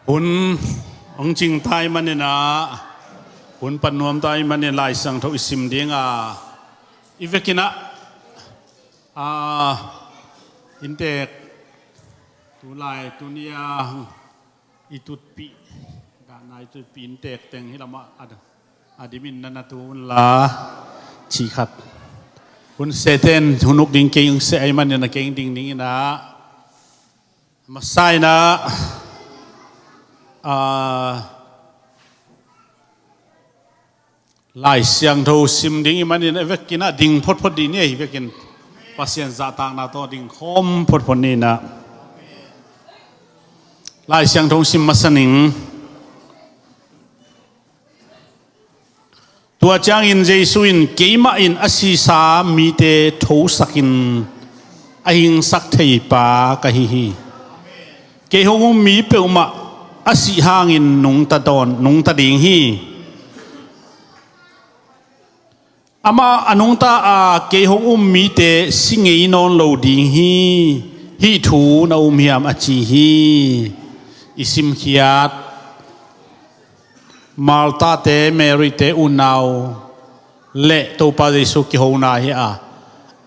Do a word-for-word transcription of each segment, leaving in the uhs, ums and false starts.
Hun hong cing ta ahih manin ah, hun pan nuam ta ahih manin Lai Siangtho i sim ding a, i vekin ah, a, inntek tulai tuni a i tutpih, dahna i tutpih inntek teng hih lamah a, a dimin na na tu unla, cih khat. Hun sehte in hun uk ding kei hong seh ahih manin a kei hong ding dingin ah, masa in ah, a, Lai Siangtho sim ding i hih manin a vekin ah ding photphot dih ni, a vekin Pasian zahtakna tawh ding khawm photphot ni in ah. Lai Siangtho sim masa ning. Tua ciangin Jesu in, "Keimah in a sisa mite thosakin a hingsak theipa ka hi hi. Kei hong um mi peuhmah a sih hangin nungta tawn, nungta ding hi. Amah a nungta a kei hong um mite si ngei nawn lo ding hi. Hih thu na um hiam?" a ci hi. I simkhiat Martha-te, Mary-te unau le Topa Jesu kihona hi a,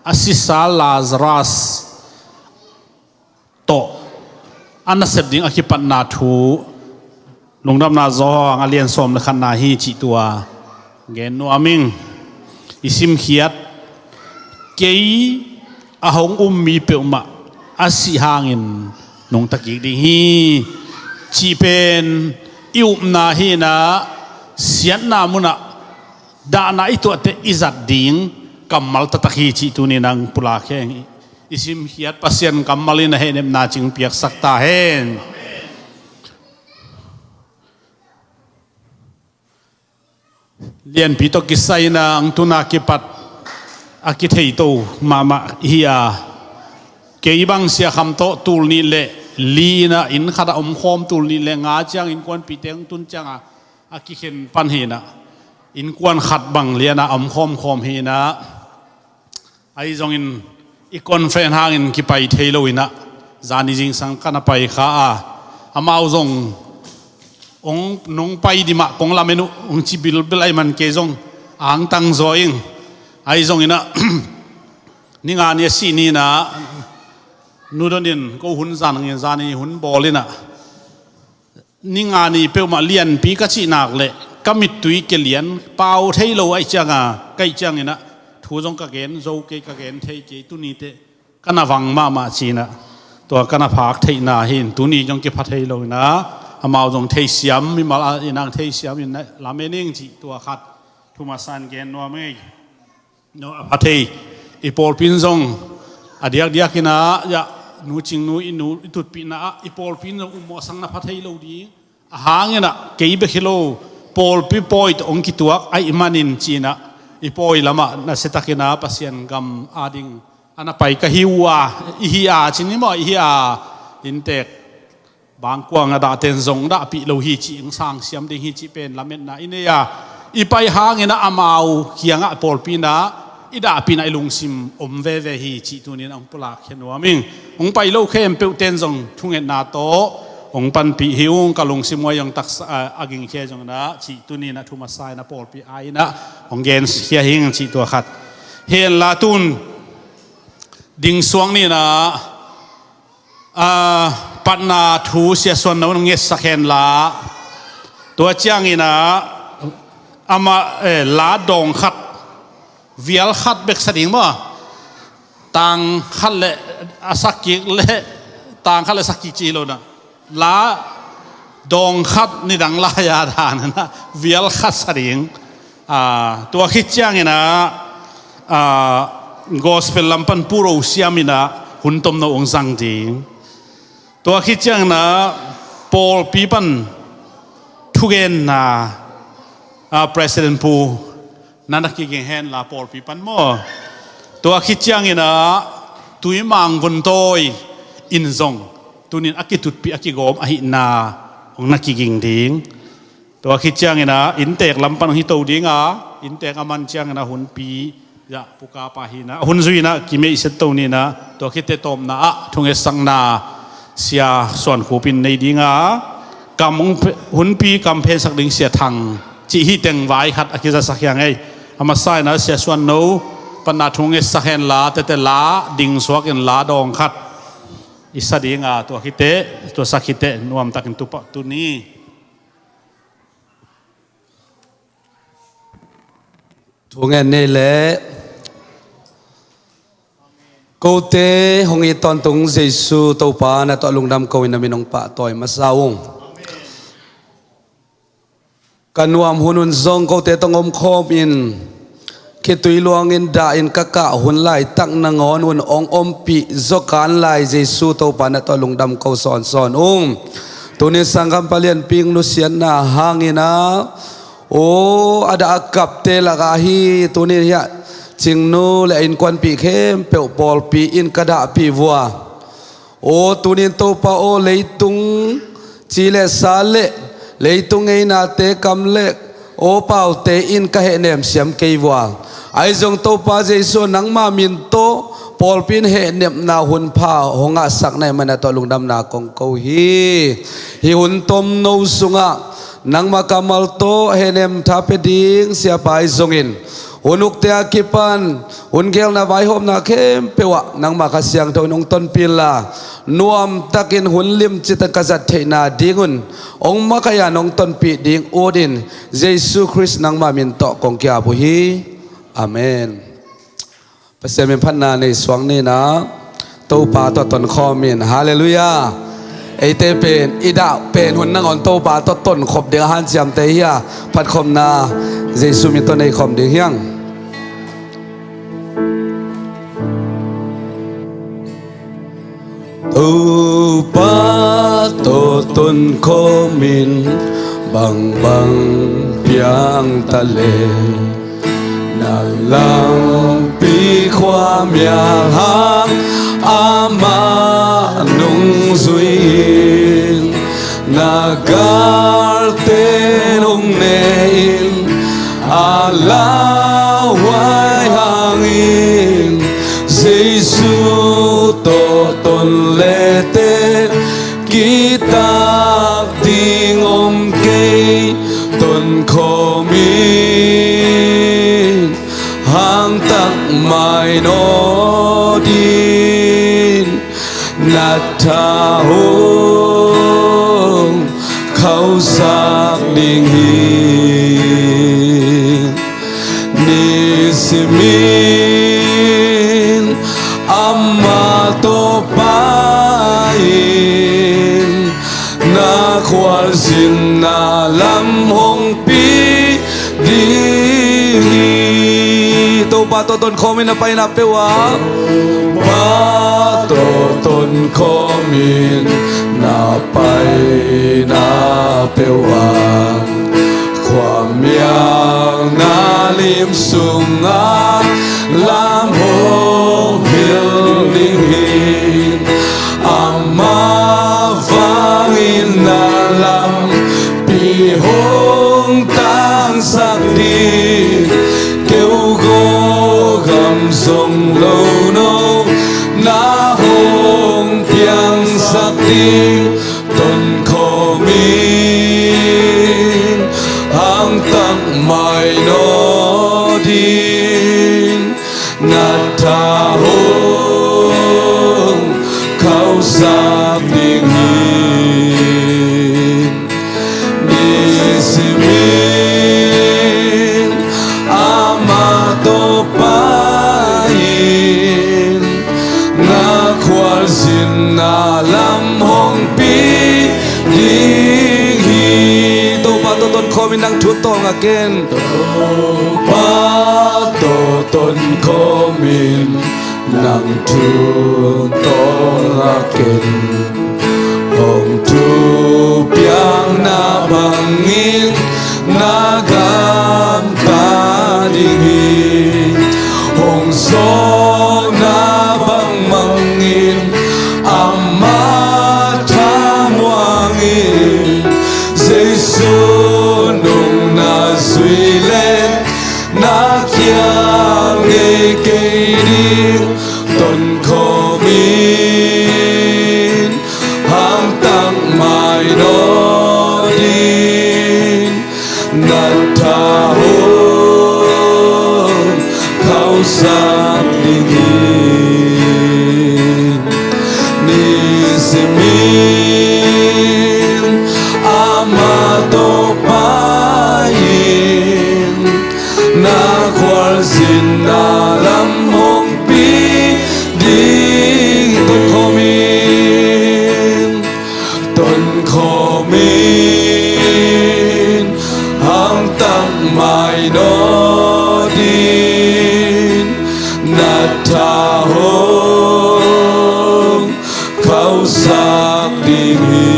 a sisa Lazarus tawh a nasep ding a kipatna thu, Lungdamna Johan a lian sawm le khatna hi cih tua gen nuam ing. I simkhiat, "Kei a hong um mi peuhmah a sih hangin nungta kik ding hi," cih pen i upna hi in ah, siatna munah dahna i tuahte i zat ding kammal taktak hi cih tuni in hong pulak hi ing. I simkhiat Pasian kammal in a hehnepna cing piaksak ta hen. Lianpi tawh kisai in ah, ang tuna kipat a kithei to mahmah hi a, kei bang Sia Kham tawh tul nih le li in ah inn khat ah omkhawm, tul nih le nga ciang innkuanpihte hong tun ciang a, a kikhen pan hi in ah, innkuan khat bang lian ah omkhawm khawm hi in ah, ahi zongin i conference hangin kipai thei lo in ah, zani zingsang ka na pai kha a, amau zong, "Hong, nong pai dimah kong lamen uh," hong ci bilbil ahih man kei zong a hong tang zaw ing. Ahi zongin ah, ni nga ni a sih ni in ah, Nu Don in ko hun zan, zani hun bawl in ah, ni nga ni peuhmah lianpi ka cih nak leh ka mittui kia lian, pau thei lo ahih ciang a, ka hih ciangin ah thu zong ka gen zo kei, ka gen thei kei, tuni teh ka na vang mahmah ci in ah, tua ka na phak theihna hi in, tuni zong kipha thei lo in ah, amau zong theisiam, mimal a in ah theisiam in ah lamen ing cih tua khat thu masa in gen nuam ing. No, a pha thei. I pawlpi in zong a diakdiak in ah, ya, Nu Cing Nu, i nu i tutpihna ah i pawlpi in zong upmawhsak na pha thei lo ding. A hang in ah kei bek hi lo, pawlpi pawi tawh hong kituak ahih manin ci in ah, i pawi lamah nasia tak in ah Pasian gam ading a na pai ka hi uh a, i hi a, ci ni maw, i hi a, inntek bangkuang a dahte in zong dahpih lo hi cih hong sangsiam ding hi cih pen lametna i nei a, i pai hang in ah amau kiangah pawlpi in ah i dahpihna i lungsim om veve hi cih tuni in hong pulak khia nuam ing. Hong pai lo khempeuhte in zong thungetna tawh hong panpih hi ung, ka lungsim huai zong taksa, a, a gingkhia zong in ah cih tuni in ah thu masa in ah pawlpi a in ah hong genkhia hi ing cih tua khat. Hen la, tun ding suak ni in ah, a, patna thu Sia Suan No in hong ngetsak hen la, tua ciangin ah amah, eh, la dawng khat, vial khat bek sa ding maw? Tang khat le a sak kik le, tang khat le sak kik ci lo in ah, la dawng khat nidang lai-a dan in ah vial khat sa ding. A, tua khit ciangin ah, a, gospel lam pan Pu Ro Siam in ah hun tomno hong zang ding. Tua khit ciangin ah pawlpi pan thugenna, a, President Pu na na kiging hen la, pawlpi pan maw? Tua khit ciangin ah Tuimang Vun Tawi in zong tuni in a kitutpih a kigawm ahihna hong na kiging ding. Tua khit ciangin ah inntek lam pan hong hi to ding a, inntek a man ciangin ah hunpi, ya, Pu Kapa hi in ah, hun zui in ah kimeihset to ni in ah, tua khit teh tawpna ah thungetsakna Sia Suan Khup in nei ding a, kam hong pe-, hunpi kam phensak ding Sia Thang cih hih teng vai khat a kizasak hi a ngei. A masa in a Sia Suan No, patna thu ngetsak hen la, tete la, ding suak in la dawng khat i sa ding a, tua khit teh, tua sak khit teh, nuamtakin tu pa, tuni thu ngen ni leh, kote hong it tawntung Jesu Topa na tawh lungdam ko in na min hong pahtawi masa ung. Ka nuam hun un zong kote tawh hong omkhawm in, khitui luangin dah in ka kah hun laitak nangawn un hong ompih zaw kan lai Jesu Topa na tawh lungdam ko sawnsawn ung. Tuni sanggam palianpi nusiatna hangin a, aw, a dah a kapte lakah hi, tuni hiah Cingnu le a innkuanpih khempeuh pawlpi in ka dahpih vua. Aw, tunin Topa aw, leitung ci le sa le leitung ngeinate kam le aw paute in ka hehnem siam kei vua. Ahi zong Topa Jesu, nangma min tawh pawlpi in hehnepna hun pha hong ngahsak na hih manin na tawh lungdamna kong ko hi. Hih hun tomno sungah nangma kammal tawh hehnem tha pia ding siapa ahi zongin, hun ukte a kipan hun geelna vaihawmna khempeuh ah nangma Kha Siangtho in hong tonpih inla, nuamtakin hun limci tak ka zat theihna dingun hong makaih a nong tonpih ding utin, Jesu Khrist nangma min tawh kong ki-ap uh hi. Amen. Pasian min phatna nei suak ni in a, Topa tawh tonkhawm in. Halleluiah. Eite pen i dah pen hun nangawn Topa tawh tonkhop ding a hanciamte hi a, phatkhopna Jesu min tawh neikhawm ding hi hang. Topa tawh tonkhawm in, bangbang piang ta leh, na lampi khuamial hang amah nungzui in, na galte nungnei in, a lauhuai hangin, Jesu tawh ton lete, kitak ding om kei, tonkhawm in, hangtak mai naw din, na tha hong khauhsak ding hi. Nisimin amah tawh pai in, na khualzinna lam hong pi ding hi. Topa tawh tonkhawm in na paina peuh ah, Topa tawh tonkhawm in na paina peuh ah, khuamial na lim sungah lam hong hilh ding hi. Amah vangin na lampi hong tangsak ding, keu gaw gam zong lo no, na hong piangsak ding, tonkhawm in, hangtak mai naw din, na tha hong khauhsak ding hi. Nisimin amah tawh pai in, na khualzinna lam hong pi ding hi. Topa tawh tonkhawm in nang thu tawlnga ken. Topa tawh tonkhawm in nang thu tawlnga ken. Hong thupiakna bangin na gamta ding hi. Hong sawlna bang bangin amah thamuang in, Jesu nung na zui leh na kiang ngei kei ding, tonkhawm in, hangtak mai naw sak ding hi. Nisimin amah tawh pai-in na khualzinna lam hong pi ding. Tonkhawm in, tonkhawm in, hangtak mai nawn in, na tha hong khauhsak ding hi.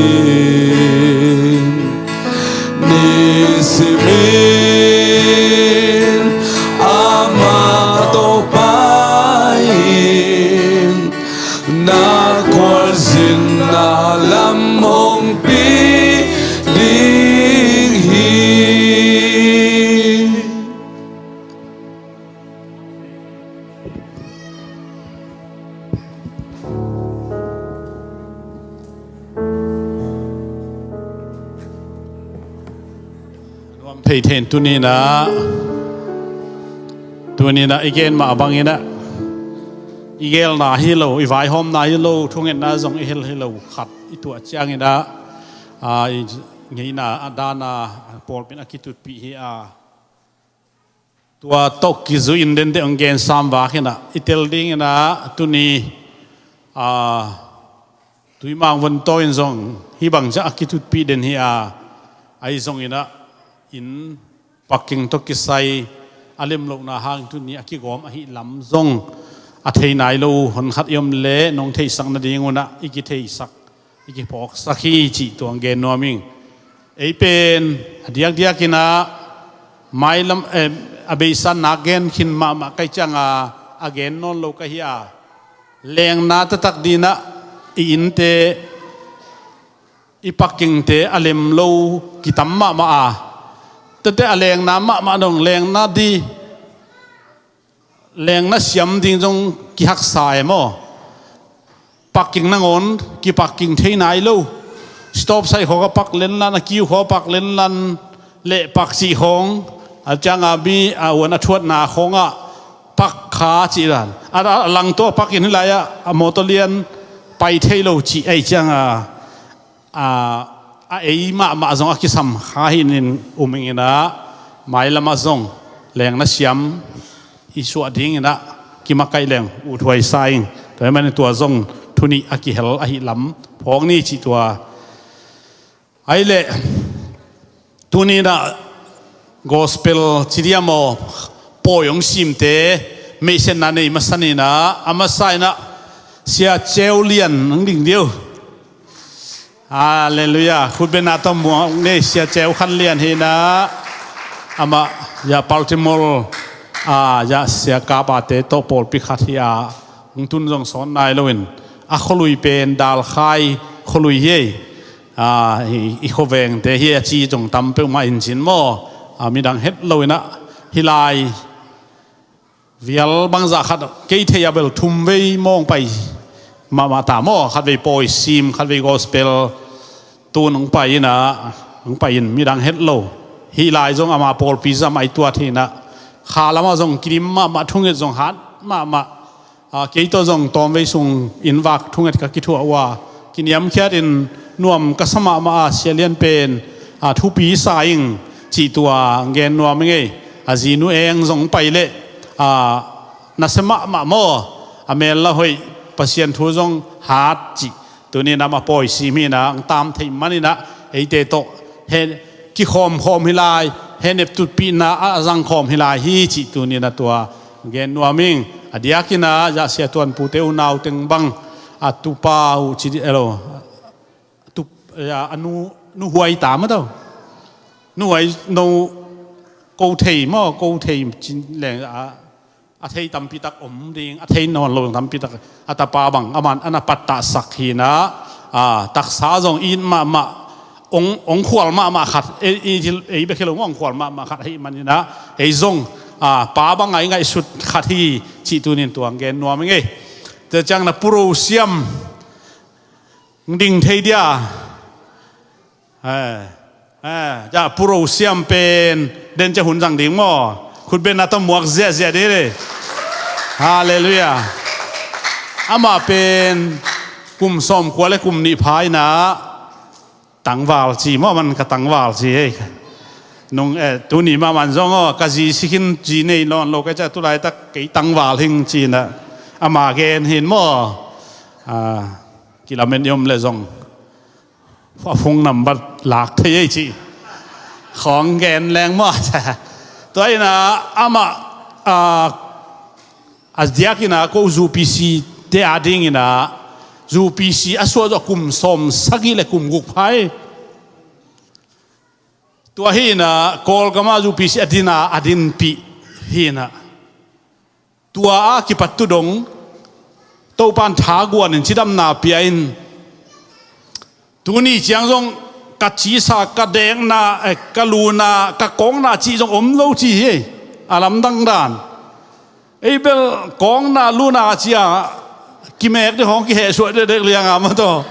Nisimin amah tawh pai-in na khualzinna lam hong pi ding hi. Nuam thei thei in tuni-in ah, tuni-in ah i gen mah bangin ah, i gelna hi lo, i vaihawmna hi lo, thungetna zong i hel hi lo khat i tuah ciangin ah, a, i ngeina a dana pawlpi in a kitutpih hi a, tua tawh kizui-in dendeh hong gen sam vak in ah, i tel dingin ah tuni, a, Tuimang Vontaw in zong hih bang ciang a kitutpih den hi a, ahi zongin ah inn parking tawh kisai a lemlohna hang tuni a kigawm ahih lam zong a thei nai lo honkhat i om leh nong theihsak nadingun ah i kitheisak, i kiphawksak hi cih tua hong gen nuam ing. Ei pen a diakdiakin ah mailam, eh, a beisa nak gen khin mahmah ka hih cianga a gen nawn lo ka hi a, lengna taktak dingin ah i innte, i parkingte a lem lo kitam mahmah a, tete a lengna mahmah dong, lengna di, lengna siam ding zong kihaksa e maw? Parking nangawn kiparking thei nai lo. Stop sign khawng ah park lenlan, a kiu khawng ah park lenlan, leh park cih khawng, a cianga mi a uan a thuatna khawngah park kha cih dan. A, a, a langto a park in hih lai-ah a mawtaw lian pai thei lo cih ahih cianga, a, a ei mahmah zong a kisam kha hi-in um ing in ah, mailamah zong lengna siam i suah dingin ah kimakaih leng uthuai sa ing. Tua ahih manin tua zong thu nih a kihel ahih lam phawk ni cih tua. Ahih leh tuni-in ah gospel ci diam aw, pawi hong simte meihsetna nei masa ni in ah, a masa in ah Sia Ceu Lian hong ding dih uh. Halleluiah. Khutbetna tawh muak ni. Sia Ceu Khan Lian hi in ah, amah ya Baltimore, a, ya Sia Kap Ate tawh pawlpi khat hi a, hong tun zong sawn nai loin a khualui pen Dalkhai khualui hi. A, i, i khuavengte hi a ci zong tam peuhmah in cin maw? A, midang het lo in ah hih lai vial bangzah khat kei thei a bel thum vei maw hong pai mahmah ta maw? Khatvei pawi sim, khatvei gospel tun hong pai in ah, hong pai in midang het lo. Hih lai zong ama pawlpi zam a i tuat hi in ah, kha lamah zong kidim mahmah, thunget zong hat mahmah. A, kei tawh zong tawmvei sung inn vak thunget ka kithuah uh a, kiniamkhiatin nuam ka sa mahmah a, Sia Lian pen, a, thupi sa ing cih tua gen nuam ing ei. A zinu eng zong pai leh, a, nasia mahmah maw? A mel la hoih, Pasian thu zong hat cih. Tuni-in amah pawi sim hi in ah, hong tam theih manin ah eite tawh he kikhawmkhawm hi lai, he neptutpihna a zangkhawm hi lai hi cih tuni-in ah tua gen nuam ing. A diakin ah ya Sia Tuan Pute unau teng bang, a tupa uh ci dih elo, tup, ya, a nu, nuhuai ta maw tau. Nuhuai no ko thei maw, ko thei cin leng a, a thei tampi tak om ding, a thei nawn lo tampi tak, a tapa bang, aman, a na pattahsak hi in ah, a, taksa zong it mahmah, ong, ong khual mahmah khat, ei, ei, ei bek hi lo maw, ong khual mahmah khat ahih manin ah, ei zong, a, pa bang a i ngaihsut khat hi cih tuni-in tua gen nuam ing ei. Tua ciang na puro siam, ding thei dia. Eh, eh, ya, puro siam pen den ciang hun zang ding maw? Khutbetna tawh muak ziahziah dih le. Halleluiah. Amah pen kum sawmkua le kum nih pha inah tangval ci maw, man ka tangval ci hei. Nung, eh, tuni mahmah zong aw, ka zi si khin, zi nei nawn lo ka ci a, tulaitak kei tangval hing ci inah ama gen hin maw. Ah, kilamen i om le zong a phone number lak thei ei ci. Khawng gen leng maw. Tua inah amah, ah, a diak inah ko U P C te a ding inah U P C a suah zawh kum sawm sagih le kum guk pha hi. Tua hi inah Kawlgam ah U P C a din a, a dinpih hi inah. Tua a kipat tu dong Topa'n thaguan in cidamna pia in, tuni ciang zong ka cisa, ka dekna, eh, ka luna, ka kawkna cih zong om lo ci hi. A lamdang dan. Ei bel kawkna luna ci a kimek dek hong kihehsuah dekdek liang a maw taw.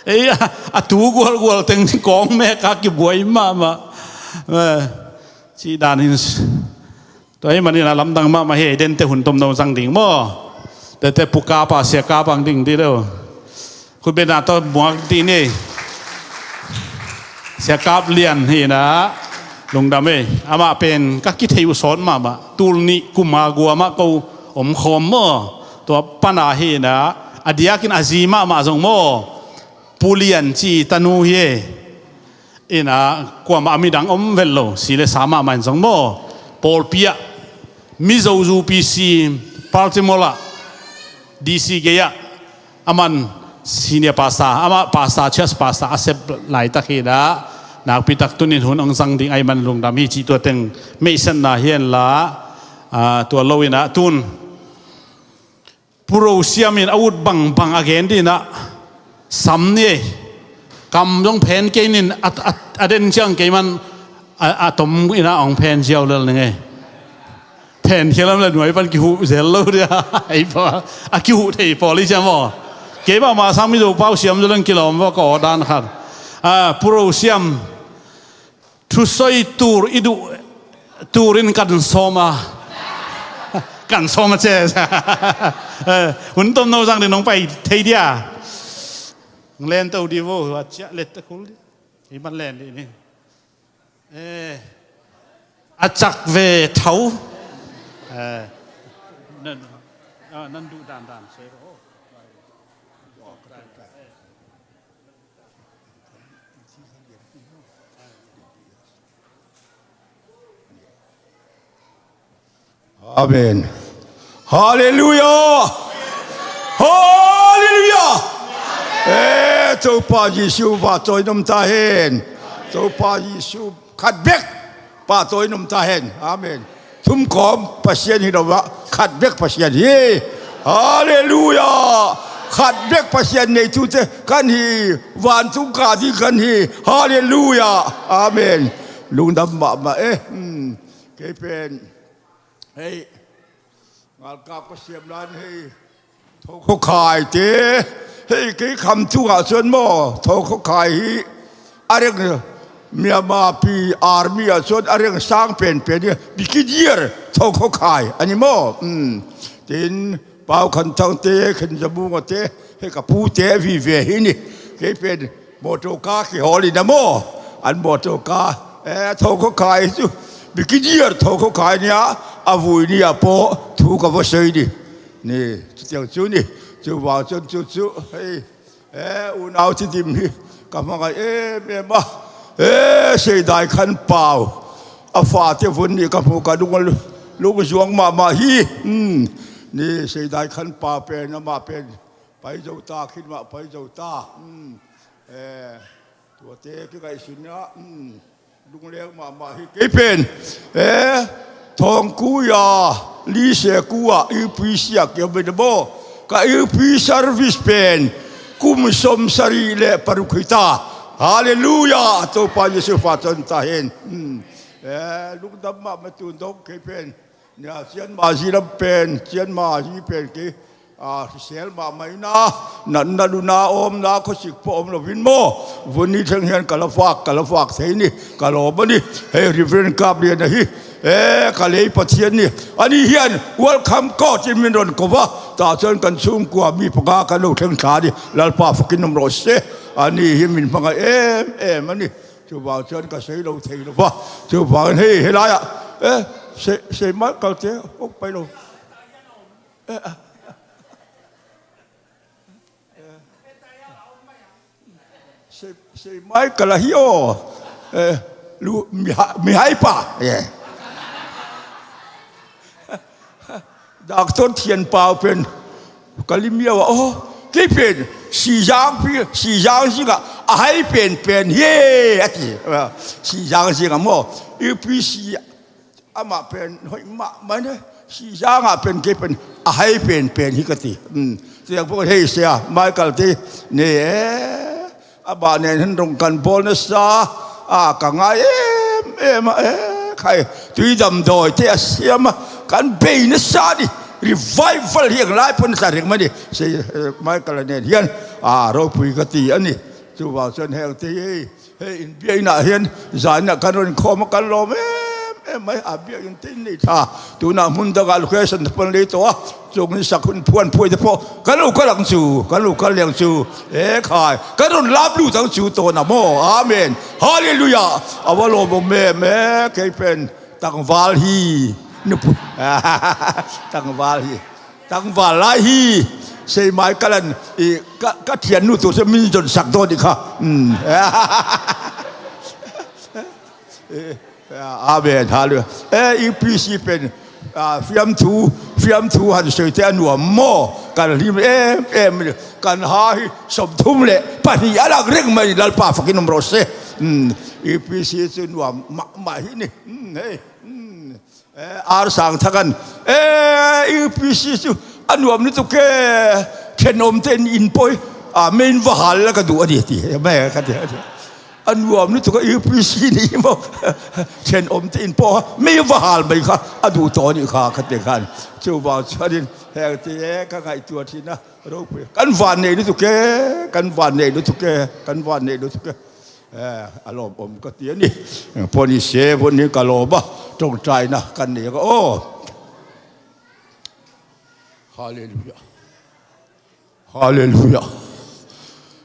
Ei a, a tu gualgual teng kawk mek a kibuai mahmah. Eh, cih dan in. Tua ahih manin a lamdang mahmah hi, dente hun tom dong zang ding maw. Tete pu kap a, sia kap ang ding dih deuh. Khutbetna tawh muak dih ni. Sia Kap Lian hi inah, lungdam ei. Amah pen ka kithei uh sawt mahmah. Tul nih kum a gua mah ko omkhawm maw. Tua pan a hi inah, a diakin a zi mahmah zong maw, Pu Lian ci tanu hi ei. Inah kuamah a midang om vet lo, si le sa mahmah in zong maw. Pawlpi ah, Mizo U P C, Baltimore ah, D C gei ah, aman senior pastor, amah pastor, church pastor a sep laitak hi inah, nakpitak tunin hun hong zang ding ahih man lungdam hi cih tua teng meihsetna hi hen la, ah, tua lo inah tun Pu Ro Siam in a ut bangbang a gen dih inah, sam ni ei. Kam zong phen kei nin a, a, a den ciang kei man a, a tom inah hong phen ziau lel ning ei. Phen khia lam le nuai pan kihuh zel lo dih a. Ei pa, a kihuh thei pawl hi ciam aw. Kei pa ma sang Mizo pau siam zaw leng kilawm va ka aw dan khat. Ah, Pu Ro Siam. Thusoi tur i duh turin kan sawm a. Kan sawm a ce. Eh, hun tom no zang ding nong pai thei dia. Len to di vo, a ciah let ta khul di. I man len di ni. Eh, a cak ve thau. Eh, nan, ah, nan duh dan dan. Amen. Halleluiah. Halleluiah. Eh, Topa Jesu va tawi nom ta hen. Topa Jesu khat bek va tawi nom ta hen. Amen. Thum kawm Pasian hi lo ah, khat bek Pasian hi. Halleluiah. Khat bek Pasian neitute kan hi. Vantung kah ding kan hi. Halleluiah. Amen. Lungdam mahmah e. Hmm. Kei pen hei, ngalkak pasiam lan hei, Tho Khaw Khai te, hei, kei Khamtung ah chuan maw, Tho Khaw Khai hi a reng, Myanmar pi army ah chuan a reng sang penpen hi, Brigadier Tho Khaw Khai a ni maw? Hmm. Tin, Pau Khan Thang te, Khen Za Mung te, hei ka pu te vive hi ni. Kei pen motor car kihawl in a maw, an motor car, eh, Tho Khaw Khai chu, Brigadier Tho Khaw Khai nia, a vui ni a pawh thu ka va sawi ni. Ni, chutiang chu ni, chuvang chuan chu chu, hei, eh, unau Chidim hi ka hmangaih em em a. Eh, Seidai Khan Pau, a fate vun ni ka hmu ka lung, lung zuang mahmah hi. Hmm. Ni, Seidai Khan Pau pen, amah pen pai zo ta, khit mah pai zo ta. Hmm. Eh, tuate ka ngaihsun a, hmm, lungleng mahmah hi kei pen. Eh, Thawngkui a, Lise Kua, U P C ah ka awm a maw. Ka U P service pen kum sawmsarih leh paruk hi ta. Halleluiah, Topa Jesu fa tawn ta hen. Hmm. Eh, lungdam mahmah tun dawng kei pen. Nia, Chianma zi lam pen, Chianma zi pen kei, a, hrisel mahmah ina, natna luna awmna khawsik pawh awm lovin maw. Vun ni thleng hian ka la fak, ka la fak thei ni, ka lawm a ni. Hei, Reverend Kap Lian a hi, E, ka lei Pathian ni. Anih hian welcome coach in min rawn ko va. Tah chuan kan chhungkua mi panga kan lo thleng thla ni. Lalpa fakin awm rawh se. Anih hi min hmangaih em em a ni. Chuvang chuan ka sei lo thei lo va. Chuvang hei, helaiah, e, sei, sei mai kal te, ok pai lo. E, a. Sei, sei mai kal a hi aw. E, lu, mi ha, mi hai pa. E. Doctor Thian Pau pen ka lim miau a, aw, kei pen Sizang pi, Sizang zinga a hai pen pen hi a ti. Sizang zinga maw? U P C amah pen hoih mah mai ne. Sizangah pen kei pen a hai pen pen hi ka ti. Hmm. Tiang pawh hei sia, Michael te ne, e, amah nen han rawng kan bawl nasa a, ka ngai em em a, e, khai, tui damdawi te a siam a, kan bei nasa ni. Revival hi ang lai pawn a tla reng mai ni. Sei, e, Michael nen hian a ropui ka ti a ni. Chuvang chuan heng te hi, hei, in biakinn ah hian zanin ah kan rawn inkhawm a, kan lawm em em mai a, biakinn te in nei tha. Tunah hmun dangah location te pawn lei tawh a, chungin sak hun phuan phuai te pawh kan lo kal ang chu, kan lo kal leng chu. E khai, kan rawn lap lut ang chu tawh na maw. Amen. Hallelujah. A va lawm awm em e, kei pen tangval hi. Nupu. Tangval hi. Tangval lai hi. Sei mai kal an i, ka, ka thiannu tur se min zawn sak dawn i kha. Mm. Amen. Hallelujah. E, U P C pen, a, fiamthu, fiamthu han sawi te a nuam maw? Kan hlim em em, kan ha hi sawmthum leh pahnih a lang reng mai, Lalpa fakin awm rawh se. Mm. U P C chu nuam mah mah hi ni. Mm, hei. Mm. E, Ar Sang Thak an, e, U P C chu a nuam lutuk e, ṭhenawm te in in pawh hi, a, mei in va hal la ka duh a ni ti, mei ka ti, a nuam lutuk a, U P C ni maw, ṭhenawm te in pawh mei va hal mai kha a duh tawh a ni kha, ka ti khan. Chuvang chuanin heng te e, ka ngaihtuah ṭhin a, ropui, kan vannei lutuk e, kan vannei lutuk e, kan vannei lutuk e. Eh, a lawmawm ka ti a ni. Pawh ni se, vawn ni ka lawm a, ṭawngṭaina kan nei ang aw. Hallelujah. Hallelujah.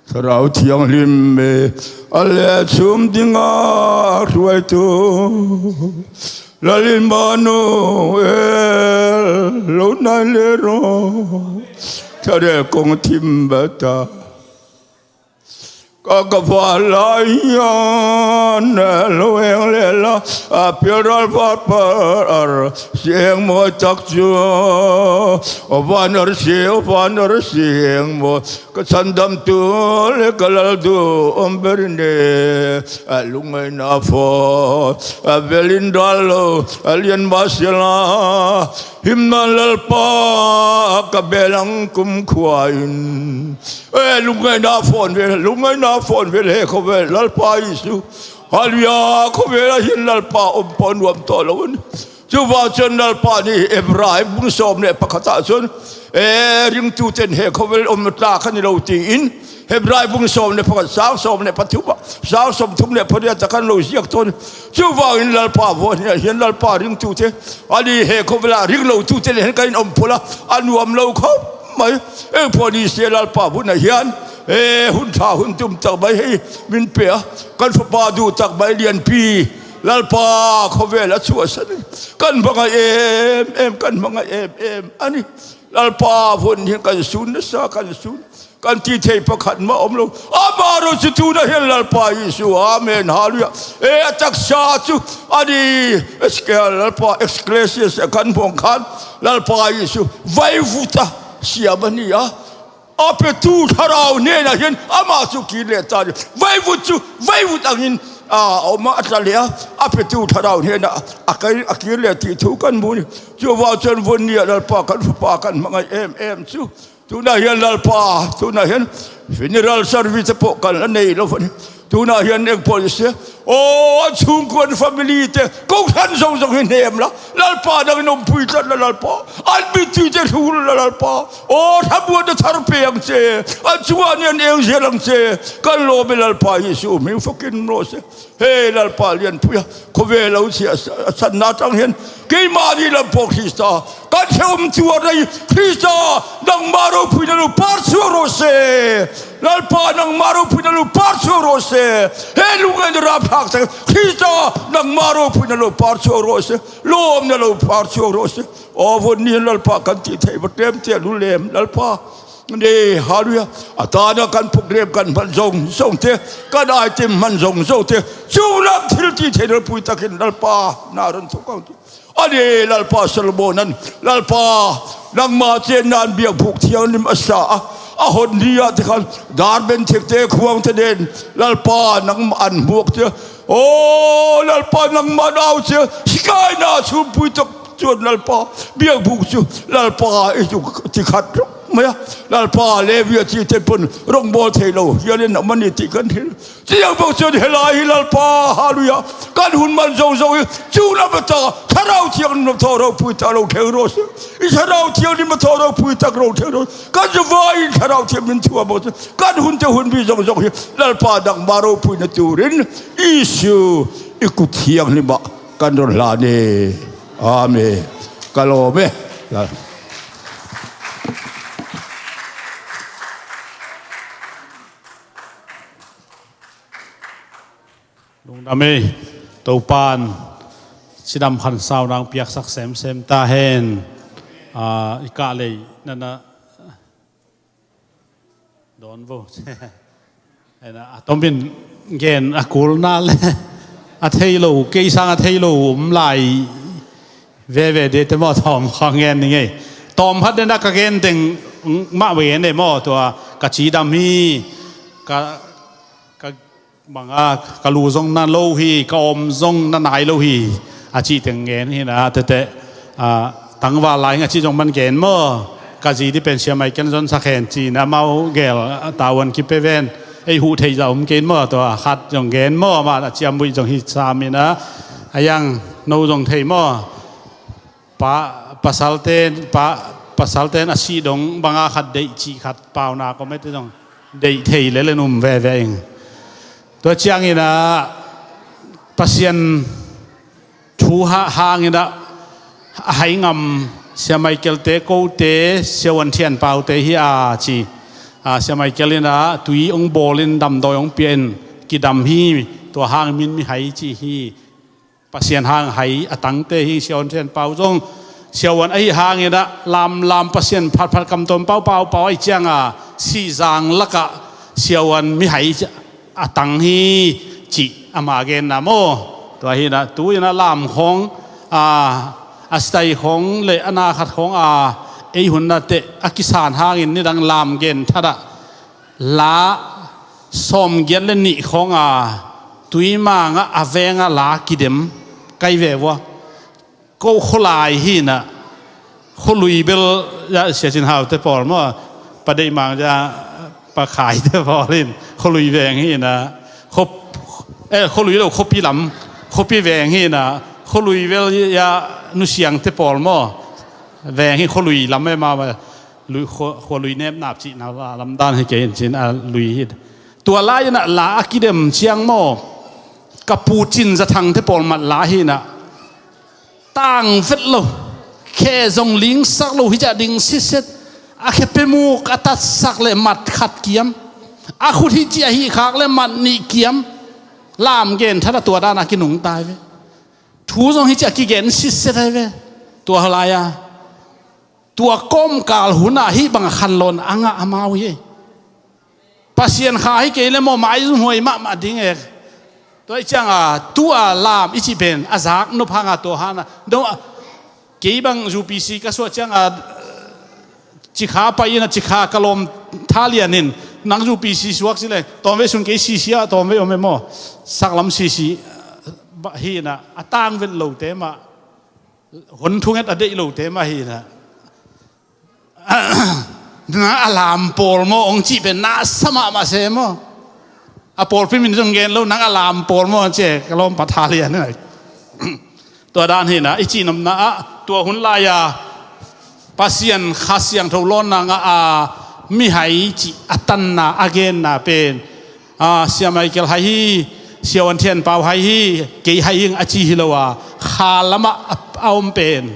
Thlarau Thianghlim e, a leh chhum dinga hruaitu Lal Immanuel lo nai le rawh. Thlarau kawng thim bata. Ka, ka va lai hian, eh, lo eng leh la, a pial ral var par ar si eng mawi tak chu. Aw van ar si, aw van ar si eng mawi. Ka chhandamtu leh ka laltu awm ber in e, a lungngaihna fawn, a velin ral lo, a lian mah si la. Himna Lalpa ka bel ang kumkhua in. Eh, lungngaihna fawn vel, lungngaihna fawn vel he khawvel Lalpa Isu. Hallelujah, khawvelah hian Lalpa awm pawh nuam tawh lo a ni. Chuvang chuan Lalpa ni Hebrai bung sawm leh pakhatah chuan, eh, ringtuten he khawvel awm tlak a ni lo tiin, Hebrai bung sawm leh pakhat, sang sawm leh pathum, sang sawmthum leh pariat a kan lo ziak tawh a ni. Chuvangin Lalpa vawn hian, hian Lalpa ringtute a ni, he khawvelah ring lotute nen kan in awm pawh la, a nuam lo khawp mai. Eng pawh ni se, Lalpa hunah hian, e, hun ṭha hun tum tak mai hei min pe a, kan fapa duh tak mai lianpi Lalpa khawvel a chhuahsan a ni. Kan hmangaih em em, kan hmangaih em em a ni. Lalpa vawn hian kan sun nasa, kan sun, kan tih theih pakhat mah awm lo. Amaherawhchu tunah hian Lalpa Isu, amen, hallelujah. E, a taksa chu a ni, Ezekiel, Lalpa, Ecclesiastes kan hmuh ang khan, Lalpa Isu vaivuta siam a ni a. A petu Thlarau hnenah hian amah chu kir leh ta ni. Vaivut chu vaivut angin, a, a awm a, a tla leh a. A petu Thlarau hnenah a kir, a kir leh tih thu kan hmu ni. Chuvang chuan vawn niah Lalpa kan fapa kan hmangaih em em chu. Tunah hian Lalpa, tunah hian Funeral service te pawh kan la nei lo van hi. Tunah hian eng pawl i sia, aw, a chungkuan family te, ko than zong zong hi hnem la, Lalpa, nang in ompui tlat la Lalpa, an mittui te thu la Lalpa, aw, thabuan na thar pe ang che, an chungah ni an eng zial ang che, kan lawm e Lalpa Jesuh, hming fakin maw se. Hei Lalpa lianpui a, khawvel lo sia a sanna tang hian keimah ni lam pawh Krista kan theum tuar ei. Krista, nangma ropui na lo par chuak rawh se. Lalpa, nangma ropui na lo par chuak rawh se. Hei lungngaihna rapthlak tak, Krista, nangma ropui na lo par chuak rawh se. Lawm na lo par chuak rawh se. Aw, vun ni Lalpa kan tih theih va tlem te a lu lem Lalpa. Ni, hallelujah. A tana kan program kan hman zong zong te, kan item hman zong zong te, chung lam thil tih theih na lo pui takin Lalpa na ran thuk ang. A ni Lalpa Solomon an, Lalpa, nangma chenna in biakbuk thianghlim a sa a, a hon ni ah te khan dar ben thek te khuang te nen Lalpa nangma an hmuak te. Aw Lalpa, nangma nau che sikaina sumpui tak chuan Lalpa, biakbuk chu Lalpa i chu ti khat rawk mai a, Lalpa Levi a chi te pun rawngbawl thei lo hialin a mani tih kan hril. Chiang bawk chuan helai hi Lalpa, hallelujah, kan hun man zong zong hi chung lam ata Thlarau Thianghlim thawh ropui tak lo thei rawh se. I Thlarau Thianghlim thawh ropui tak lo thei rawh se. Kan zavai in Thlarau Thianghlim min thuam bawk chu kan hun te hun mi zong zong hi Lalpa nangma ropui na turin Isu i kut thianghlim ah kan rawn hlan e. Amen. Ka lawm e. Lungdam ei. Topan cidam khan sau nang piaksak semsem ta hen. Ah, i kah lei nana dawn vo. Ena, a tomin gen a kulna le a thei lo, kei sang a thei lo um lai veve de te maw, tawm kha ngen ni ngei. Tawm khat dena ka gen teng mah ve ne maw, tua ka cidam hi, ka, ka banga ka lu zong na lo hi, ka awm zong na nai lo hi, a cih teng ngen hi na, tete, a, tangval lai a cih zong man gen maw? Ka zi di pen Sia Michael zon sak hen ci na mau gel, a, tauan kipe ven, ei huh thei za um kein maw? Tua khat zong gen maw? Ma a ciam buih zong hi sam hi na, a yang no zong thei maw? Pa, pasalten, pa, pasalten a sih dong banga khat deih cih khat pauna komete zong deih thei lel en um veve ing. Tua ciangin a Pasian thu ha-, hangin a hai ngam Sia Michael te kote, Sia Wan Thian Pau te hi a ci. A, Sia Michael in a tui ong bawl in damdawi ong pia in kidam hi, tua hang min mihai ci hi. Pasian hang hai a tangte hi, Sia Wan Thian Pau zong, Sia Wan ahi hangin a lamlam Pasian phatphat kam tawm pau pau pau ahi cianga, Sihzang lakah Sia Wan mihai a tang hi cih ama genna maw? Tua hi na, tu in a lam khawng, a, a sitai khawng le a na khat khawng a, ei hun na teh a kisan hangin nidang lam gen thatah la sawmgiat le nih khawnga tuimangah a venga la kidem kai ve vua. Ko khawlai hi na, khawlui bel, ya, Sia Cin Hau te pawl maw, Pa Deih Mang ya, Pa Khai te pawl in khawlui veng hi na, khaw, eh, khawlui lo, khawpi lam, khawpi veng hi na, khawlui bel ya, Nu Siang te pawl maw, veng hi khawlui lam e ma, lui, khua, khua lui nep nap cihna la lamdan hi kei in cin a lui hi. Tua lai-in a la a kidem ciang maw, ka pu Cin Za Thang te pawl mat la hi na, tang vet lo, khe zong lingsak lo hi ciah ding sitset, a khe pemuk a tatsak le mat khat kiam, a khut hi ciah hi khak le mat nih kiam, lam gen that a tua dan a kinungtai ve. Thu zong hi ciah kigen sitset hai ve. Tua lai-a Tua kawmkal hunah hih bang a khanlawn a ngah amau hi. Pasian kha hi kei le maw, maizum huai mahmah ding e. Tua ih cianga tu-a lam i cih pen a zak nop hanga tua hana. No, kei bang U P C ka suah cianga cikha pai ina cikha ka lawm tha lianin nang U P C suak si le tawmvei sun kei C C a tawmvei om e maw. Saklam C C hi ina a tangvet lote mah. Hon thunget a deih lote mah hi na. Nang a lam pawl maw hong cih pen na sa mahmah se maw? A pawlpi min zong gen lo, nang a lam pawl maw hong ci e, ka lawmpa Thalian hi. Tua dan hi na, i cihnopna ah tua hun lai-a Pasian Kha Siangtho lawnna ngah a mihai cih a tanna a genna pen, a, Sia Michael hai hi, Sia Wan Thian Pau hai hi, kei hai ing a ci hi lo a, kha lamah a, a om pen.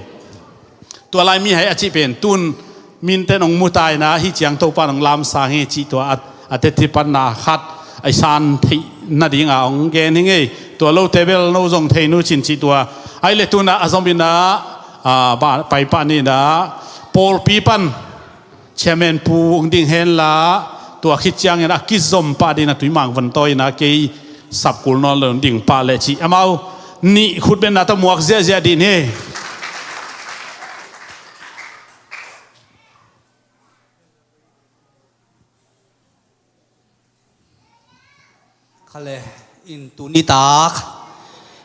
Tua lai mihai a cih pen tun minte nong mu ta hi na, hih ciang Topa nong lamsang hi cih tua a, a teci panna khat a i san theih nadinga hong gen hi ngei. Tua lote bel no zong thei nu cin cih tua. Ai le tuna a zom ina, a, ba, pai pah ni na, pawlpi pan Chairman Pu hong ding hen la, tua khit ciangin a kizom pah ding na, tui mang von tawi na, kei sap kul nawn lo ding pah le cih. Amau nih khut benna tawh muak ziahziah dih ni. Kha le, in tuni tak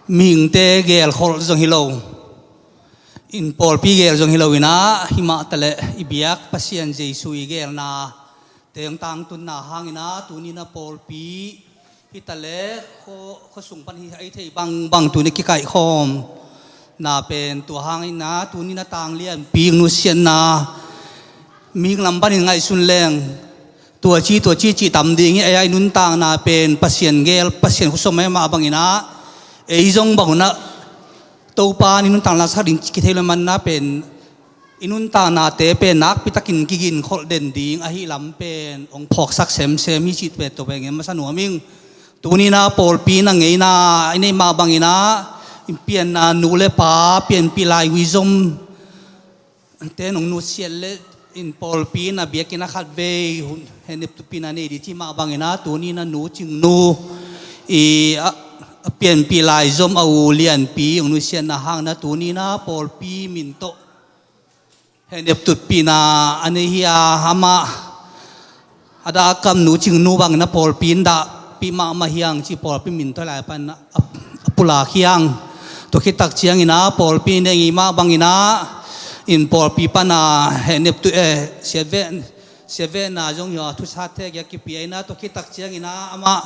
mihingte gelkholh zong hi lo, in pawlpi gel zong hi lo ina, himah taleh i biak Pasian Jesu i gelna te hong tangtunna hang ina, tuni na pawlpi hi taleh kho, khuasung pan hi a i thei bangbang tuni kikaihkhawm na pen tua hang ina, tuni na tanglianpi nusiatna mihing lam panin ngaihsun leng, tua ci, tua ci, cih tam ding hi. Ei a i nuntakna pen Pasian gel, Pasian khuasung mah bang ina, ei zong bang ina, Topa in i nuntakna sak ding kithei lo manna pen, i nuntaknate pen nakpi takin kiginkholh den ding ahi lam pen hong phawksak semsem hi cih pen tua pen gen masa nuam ing. Tuni na pawlpi na ngeina i neih mah bang ina, i pianna nu le pa, pianpih lai wisdom te nong nusiat le, in pawlpi na biakinn a khatvei hun hehnep tupina nei ding cih mah bang ina, tuni na Nu Cing Nu i a, a pianpih lai zom a u lianpi hong nusiatna hang na, tuni na pawlpi min tawh hehnep tupina a nei hi a, amah a dah a kam Nu Cing Nu bang na pawlpi in dahpih mahmah hi ang cih pawlpi min tawh lai pan a, a pulak hi ang. Tua khit tak ciang ina pawlpi nei ngei mah bang ina, in pawlpi pan a hehnep tu, eh, siavet, siavetna zong hi a, thusate kia kipia ina, tua khit tak ciang ina amah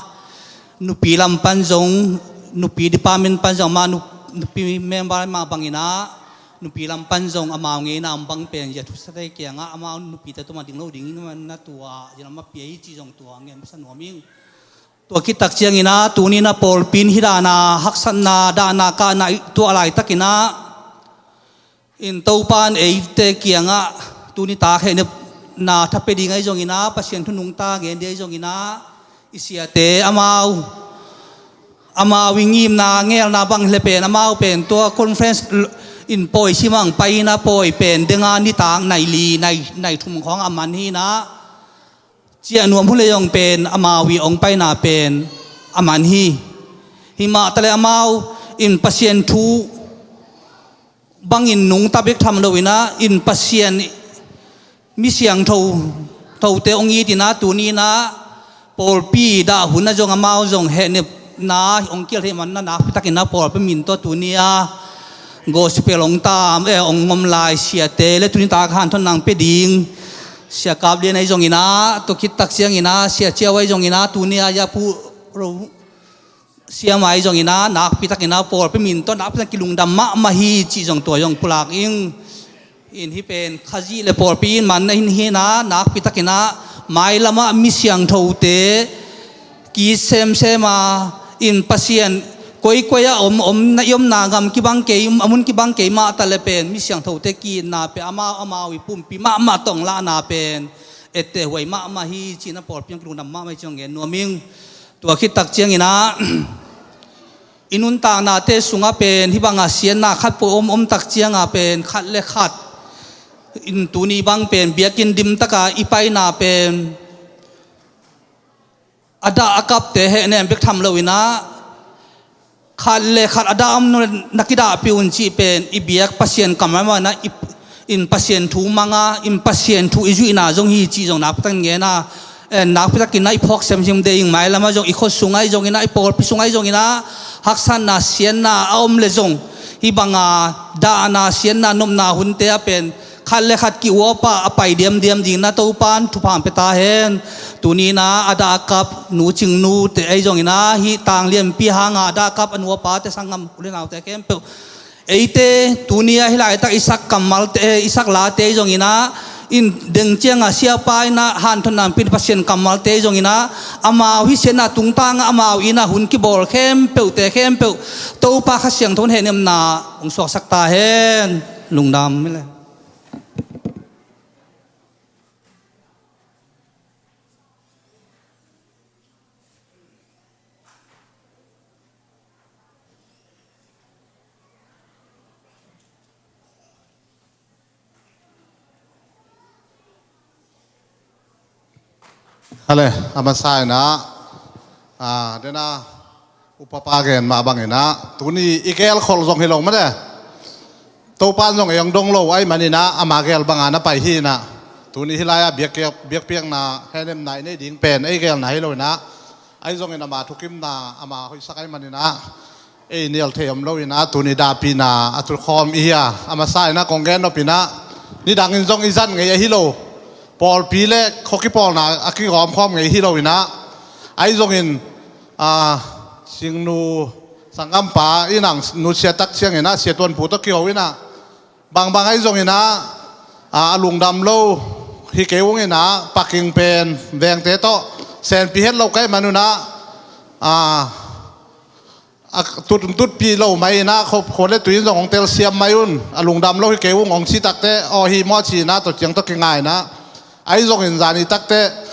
nupi lam pan zong, nupi department pan zong amah nu, nupi member mah bang ina, nupi lam pan zong amau ngeina om bang pen zia thusate kiangah amau nupite tuma ding lo ding in man na tua zia lam a pia hi cih zong tua ngen masa nuam ing. Tua khit tak ciang ina tuni na pawlpi in hih dana haksatna, dahna, kahna i tuah laitak ina, in Topa in eite kiangah tuni tak hehnepna tha pia ding ahi zong ina, Pasian thu nungta gen ding ahi zong ina, i siate amau, amau i ngimna ngelna bang le pen, amau pen tua conference in pawi simang pai ina, pawi pen denga nitak nai li, nai, nai thum khawng a man hi ina, ciah nuam hun le zong pen amau i hong paina pen a man hi. Himah taleh amau in Pasian thu bangin nungta bek tham lo ina, in Pasian mi siangtho, thote hong it ina, tuni ina pawlpi dah hun a zong amau zong hehnepna hong kial thei man na, nakpi tak ina pawlpi min tawh tuni a gospel hong tam, eh, hong ngom lai siate le tuni tak hanthawn nang pia ding Sia Kap Lian ahi zong ina, tua khit tak ciang ina Sia Ciau ahi zong ina, tuni a Yapu Ro Siam ahi zong ina, nakpi tak ina pawlpi min tawh nakpi tak kilungdam mahmah hi cih zong tua zong pulak ing. In hih pen Khazih le pawlpi in man na hin hi ina, nakpi tak ina mailamah mi siangthote ki semsem a, in Pasian koikoi a om, om na i omna gam kibang kei, a mun kibang kei mah taleh pen mi siangthote ki-itna pen amau, amau i pumpi mahmah tawh hong lahna pen etteh huai mahmah hi cih ina pawlpi hong kilungdam mahmah hi cih hong gen nuam ing. Tua khit tak ciang ina i nuntaknate sungah pen hih banga siatna khat pawh om, om tak cianga pen khat le khat in tuni bang pen biakinn dim taka i paina pen a dah a kapte hehnem bek tham lo ina, khat le khat a dah om na kidahpih un cih pen i biak Pasian kammal mah ina, i in Pasian thu manga, in Pasian thu i zuihna zong hi cih zong nakpi takin gen a, eh, nakpi takin na i phawk semsim ding, mailamah zong i khua sungah ahi zong ina, i pawlpi sungah ahi zong ina, haksatna siatna a om le zong hih banga dahna siatna nopna hunte ah pen khat le khat ki-uap a a pai diamdiam ding na Topan thupha pia ta hen. Tuni in ah a dahkap Nu Cing Nu te ei zong in ah hih tang lianpi hang a a dahkap a nu a pate sanggam u le naute khempeuh, eite tuni a hih laitak i sak kammalte, i sak late ei zong in ah, in deng ciang a siapa in ah hanthotna pia Pasian kammalte ei zong in ah, amau hih siatna tungtang a amau in ah hun kibawl khempeuhte khempeuh Topa Kha Siangtho in hehnemna hong suaksak ta hen. Lungdam hi le. Hale, a masa in ah, a, dena upapa gen mah bang in ah, tuni i gelkhol zong hi lo mate. Topan zong ei hong dong lo ahih man in ah, ama gel bang a na pai hi in ah, tuni hih lai-ah biak, biakpiakna, hehnemna i neih ding pen ei gelna hi lo in ah, ahi zongin ama thukimna, ama hoihsak ahih man in ah, ei nial thei om lo in ah, tuni dahpihna a tut khawm i hi a, a masa in ah kong gen nop in ah, nidangin zong i zat ngei ahi lo, pawlpi le khua kipawlna a kigawm khawm ngei hi lo in ah, ahi zongin, a, Cing Nu sanggampa in ah, nu sia tak ciangin ah, Sia Tuan Pu tawh kiho in ah, bangbang ahi zongin ah, a, a lungdam lo hi kei ung in ah, Paking pen vengte tawh senpi het lo ka hih man un ah, a, a tut, tutpih lo mai in ah, khua, khua le tui in zong hong telsiam mai un, a lungdam lo hi kei ung hong ci takteh, aw hi maw ci in ah, tua ciang tawh kingai in ah, ahi zongin zani takteh,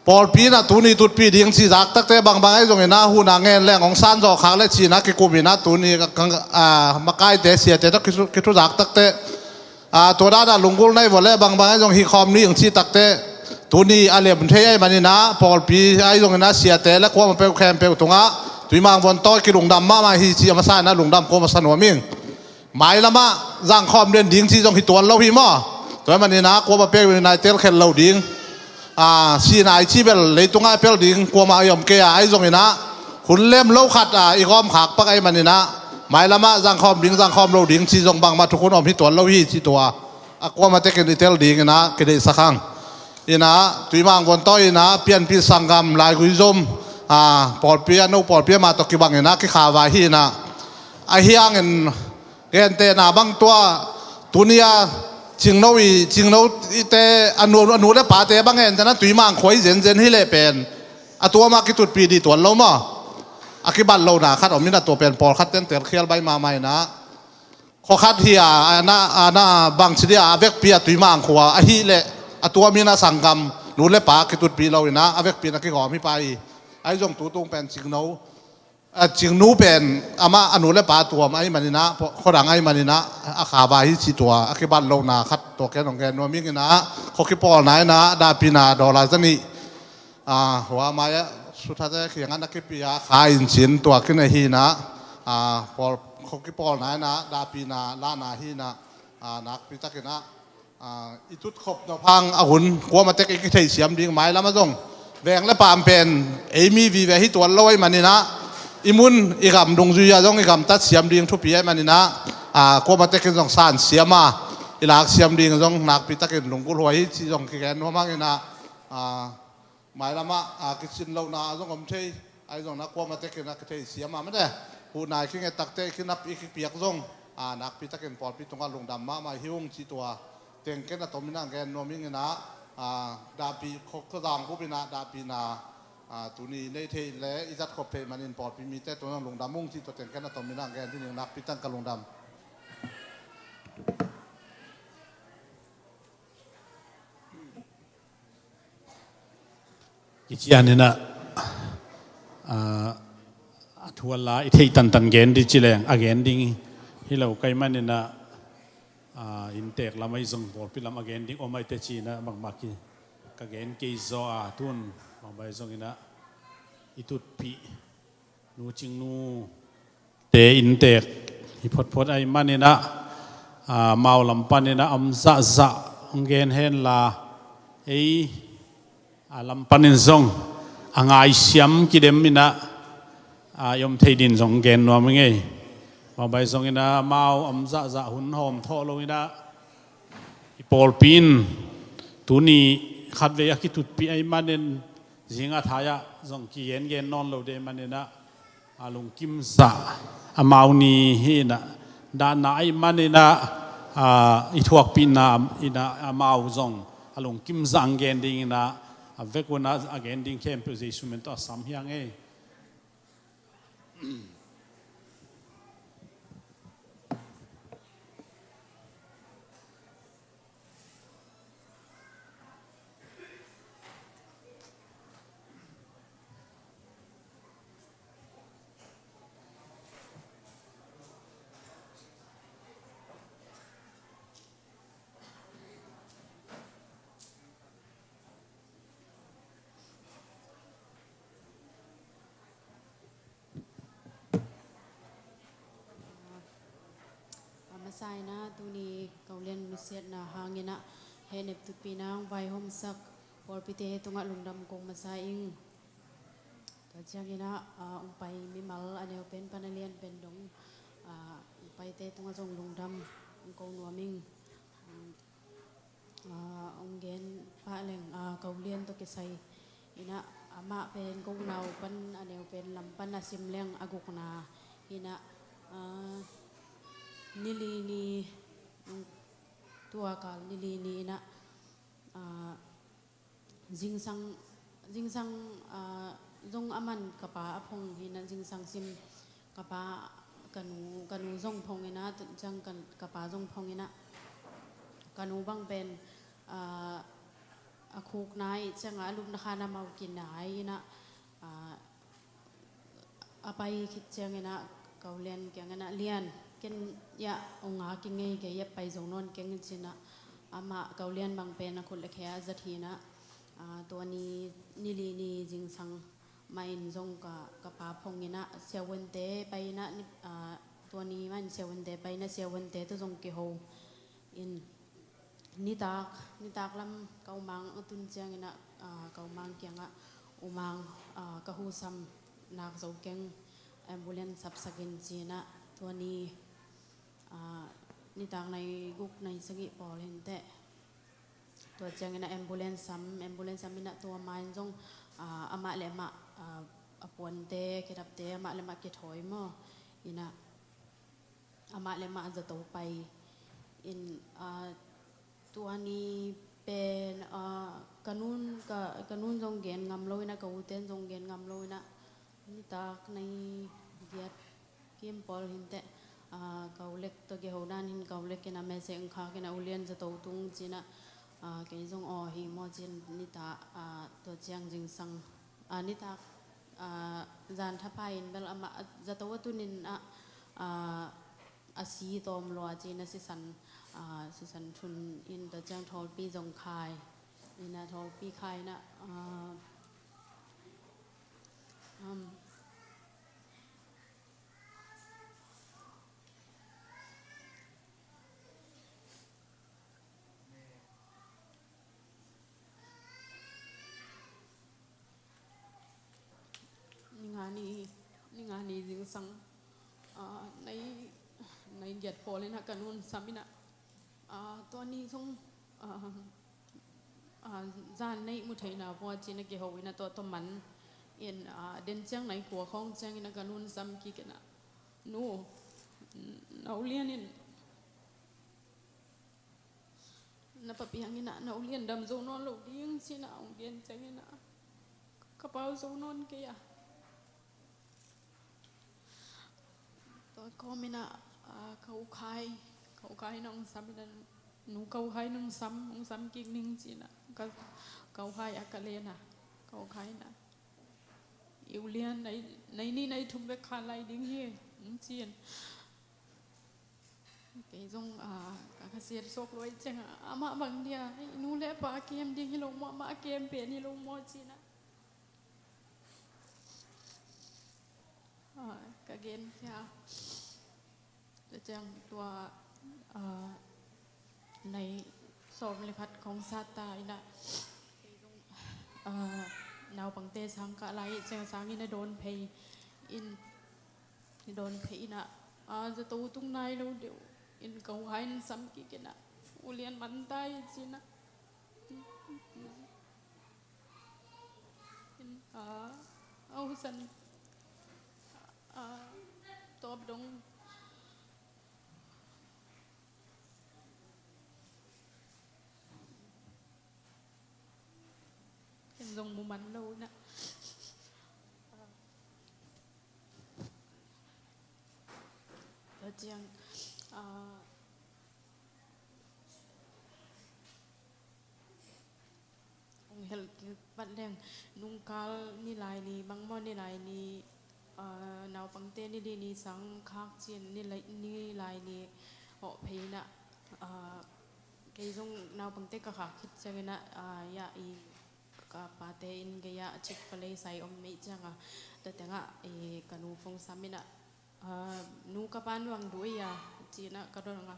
pawlpi in ah tuni tutpih ding ci zak takteh, bangbang ahi zongin ah, huhna ngen leng hong san zawh khak le ci in ah, kikum in ah, tuni ka, ka, a, makaite siate tawh kithu, kithu zak takteh, a, tua dan a lunggulh na hi vua le, bangbang ahi zong hi khawm ni hong ci takteh, tuni a lem thei ahih man in ah, pawlpi ahi zongin ah, siate le kuamah peuh khempeuh tungah Tuimang Vuantawi kilungdam mahmah hi ci a masa in ah lungdam ko masa nuam ing. Mailamah zangkhawm den ding ci zong hi tuan lo hi maw? Tua ahih man in ah kuamah peuh in ah i telkhial lo ding. A, sihna i cih bel leitungah i pel ding kuamah i om kei a, ahi zongin ah hun lem lo khat a i gawm khak pak ahih man in ah, mailamah zangkhawm ding, zangkhawm lo ding ci zong bangmah thukhun om hi tuan lo hi ci tua a kuamah tekin i tel ding in ah kideihsak hang. In ah Tuimang Vuantawi in ah pianpih sanggam, laigui zom, a, pawlpi a, no pawlpi a mah tawh kibang in ah kikhava hi in ah, ahi hangin gentehna bang tua, tuni a Cing Nu i, Cing Nu i te a nu, a nu le pate bang gentehna Tuimang khua i zenzen hi leh pen, a tua mah kitutpih dih tuan lo maw? A kibat lohna khat om in ah, tua pen pawlkhat ten telkhial baih mahmah in ah, khua khat hi a, a na, a na bangci dih a, a vekpi a Tuimang khua ahih leh, a tua mi in ah sanggam, nu le pa kitutpih lo in ah, a vekpi in ah kigawm hi pah hi. Ahi zong tu tung pen Cing Nu, a, Cing Nu pen amah a nu le pa tuam ahih man in ah, pawh, khua dang ahih man in ah, a khava hi ci tua a kibat lohna khat tua ken hong gen nuam ing in ah, khua kipawlna in ah dahpihna dollar za nih, a, hua mai-ah suthate kiangah na kipia kha in cin tua kinei hi in ah, a, pawl, khua kipawlna in ah dahpihna lahna hi in ah, a, nakpi takin ah, a, i tutkhop nop hang a hun kuamah tek i kitheisiam ding, mailamah zong veng le paam pen ei mi vive hi tuan lo ahih man in ah, i mun i gam dungzui ah zong i gamtat siam ding thupi ahih man in ah, a, kuamah tekin zong sansiam a i laksiam ding zong nakpi takin lunggulh huai hi ci zong kigen nuam hang in ah, a, mailamah, a, kicin lohna zong om thei, ahi zong in ah kuamah tekin a kitheisiam a mate, huhna i kinget takteh i kinap i kipiak zong, a, nakpi takin pawlpi tungah lungdam mahmah hi ung ci tua tengken a tom in ah gen nuam ing in ah, a, dahpih khua, khua zang bup in ah dahpihna, a, tuni nei thei le i zatkhop thei man in pawlpi mite tungah lungdam ung ci tua tengken a tom in ah gen dih ning, nakpi takin ka lungdam. Kician in ah, a, a thu a la i theih tantan gen dih ci leng a gen ding hi lo ka hih man in ah, a, inntek lam ahi zong pawlpi lam a gen ding om ahi teh ci in ah bangmah ki, ka gen kei zaw a, tun bangmah ahi zong in ah i tutpih Nu Cing Nu te inntek hi photphot ahih man in ah, a, amau lam pan in ah om zahzah hong gen hen la, ei, a, lam pan in zong a ngaisiam kidem in ah, a, i om thei dih in zong gen nuam ing ei. Bangmah ahi zong in ah amau om zahzah hun hawm thawh lo in ah, I pawlpi in tuni khatvei a kitutpih ahih manin, zinga thai-ah zong kigengen nawn lo ding ahih manin ah, a lungkimzah amau ni hi in ah, dahna ahih manin ah, a, i thuakpihna in ah amau zong a lungkimzah ang gen ding in ah, a vek un ah a gen ding khempeuh Jesu min tawh a sam hi ing ei. A masa in ah tuni Kau Lian nusiatna hangin ah hehnep tutpihna hong vaihawmsak pawlpite tungah lungdam kong masa ing. Tua ciangin ah, a, hong pai mimal a neu pen pan a lian pen dong, a, hong paite tungah zong lungdam hong ko nuam ing. A, hong gen pah leng, a, Kau Lian tawh kisai in ah, amah pen gukna uh pan a neu pen lam pan a sim leng a gukna hi in ah, a, ni li ni, tua kal ni li ni in ah, a, zingsang, zingsang, a, zong aman ka pa a phong hi in ah, zingsang sim ka pa, ka nu, ka nu zong phong in ah, tu ciang ka, ka pa zong phong in ah, ka nu bang pen, a, a khukna ahih ciangah a lupna khan amau kinai in ah, a, a pai khit ciangin ah Kau Lian kiangah, Lian, ken hiah hong ngak ing ei, kei hiah pai zo nawn keng, ci in ah, amah Kau Lian bang pen a khut le khe ah zat hi in ah, a, tua ni, ni li ni zingsang mah in zong ka, ka pa phong in ah siavuante pai in ah, ni, a, tua ni mah in siavuante pai in ah siavuante tawh zong kiho in, nitak, nitak lam ka u Mang a tun ciangin ah, a, ka u Mang kiangah, U Mang, a, ka husam nak zo keng, ambulance sapsak in, ci in ah, tua ni, a, nitak nai guk nai sagih pawl hi inteh. Tua ciangin ah ambulance sam, ambulance sam in ah tua ma in zong, a, amah le amah, a, a puante, kidapte amah le amah kithawi maw. In ah amah le amah zato pai in, a, tua ni pen, a, ka nun, ka, ka nun zong gen ngam lo in ah, ka uten zong gen ngam lo in ah, nitak nai giat kim pawl hi inteh, a, ka u Lek tawh kiho dan hi in, ka u Lek in ah message hong khak in ah, U Lian zato tung, ci in ah, a, kei zong aw hi maw, ci in nitak, a, tua ciang zingsang, a, nitak, a, zan thapai in bel amah, a, zato a tun in ah, a, a si tawm lua, ci in ah sisan, a, sisan thun in, tua ciang thawlpi zong khai in ah, thawlpi khai in ah, a, um, Ninga ni, ninga ni zingsang, a, nai, nai giat pawl in ah ka nun sam in ah, a, tua ni zong, a, a, zan nai mu theihna vua, ci in ah kiho in ah, tua tawh man in, a, den ciang nai kua khawng ciangin ah ka nun sam kik in ah, Nu, na u Lian in na papi hangin ah na u Lian dam zo nawn lo ding, ci in ah hong gen ciangin ah, ka pau zo nawn kei a. Tua kawm in ah, a, ka u Khai, ka u Khai in ah hong sam in ah, Nu, ka u Khai in hong sam, hong sam kik ning, ci in ah ka, ka u Khai a ka len a, ka u Khai in ah, i u Lian, nai, nai nih nai thum bek khan lai ding hi, hong ci in. Kei zong, a, ka, ka siat suak luai ciang ah, amah bang dia, i nu le pa kem ding hi lo maw, amah kem pen hi lo maw, ci in ah, a, ka gen khia. Tua ciang tua, a, nai sawm le khat khawng sat ta in ah, kei zong, a, naupangte sang kah lai ciang sangin a dawn phei in, dawn phei in ah, a, zato tung nai lo deuh in ka u Khai in sam kik in ah, Pu Lian man ta hi ci-in ah. A, a husan, a, tawp dong. Ken zong mu man lo in ah. Tua ciang, a, hong helh kik vat leng, nungkal ni lai ni, bangmah ni lai ni, a, naupangte ni li ni sang khak ci-in ni lai, ni lai ni hawh phei in ah, a, kei zong naupangte ka khak khit ciangin ah, a, ya i ka pate inn gei-ah Chick-fil-A sai om neih ciangah, tua tengah, e, ka nu phone sam in ah, a, nu, ka pa in bang duh ei a, ci-in ah ka dong a,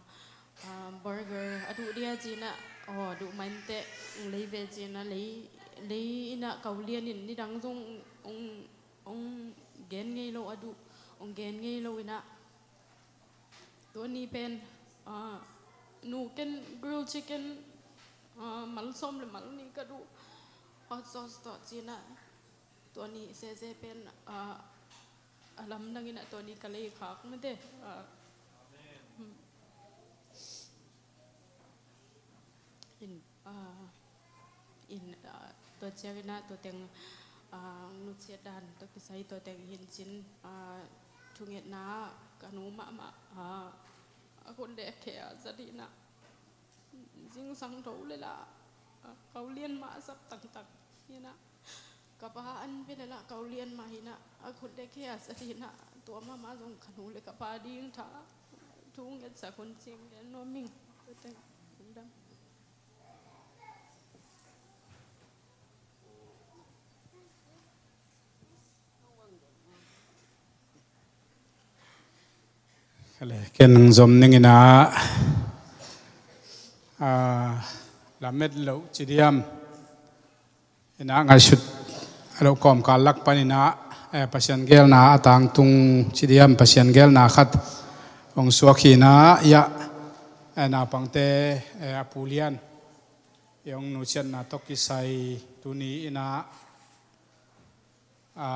a, burger a duh dia ci-in ah, aw, duh mah inteh, lei ve ci-in ah, lei, lei in ah, ka u Lian in nidang zong hong, hong gen ngei lo a duh, hong gen ngei lo in ah, tua ni pen, a, nu, ken grilled chicken, a, mal sawm le mal nih ka duh, hot sauce tawh ci-in ah, tua ni sese pen, a, a lamdang in ah tua ni ka lei khak mate, a, hmm. In, a, in, a, tua ciangin ah tua teng, a, nusiat dan tawh kisai tua teng hi in cin, a, thungetna ka nu mahmah, a, a khut dekhia a zat in ah, zingsang tho le lah, a, ka u Lian mah a sap tangtang hi in ah, ka pa an ve le lah ka u Lian mah hi in ah, a khut dekhia a zat in ah, tua mahmah zong ka nu le ka pa ding tha thu ngetsak hun ci-in gen nuam ing. Tua teng lungdam. Ka le ken zom ning in ah, a, lamet loh ci diam in ah, ngaihsut a loh kawmkal lak pan in ah, e, Pasian geelna a tangtung ci diam, Pasian geelna khat hong suak hi in ah, ya, e, naupangte, e, a Pu Lian i hong nusiatna tawh kisai tuni in ah, a,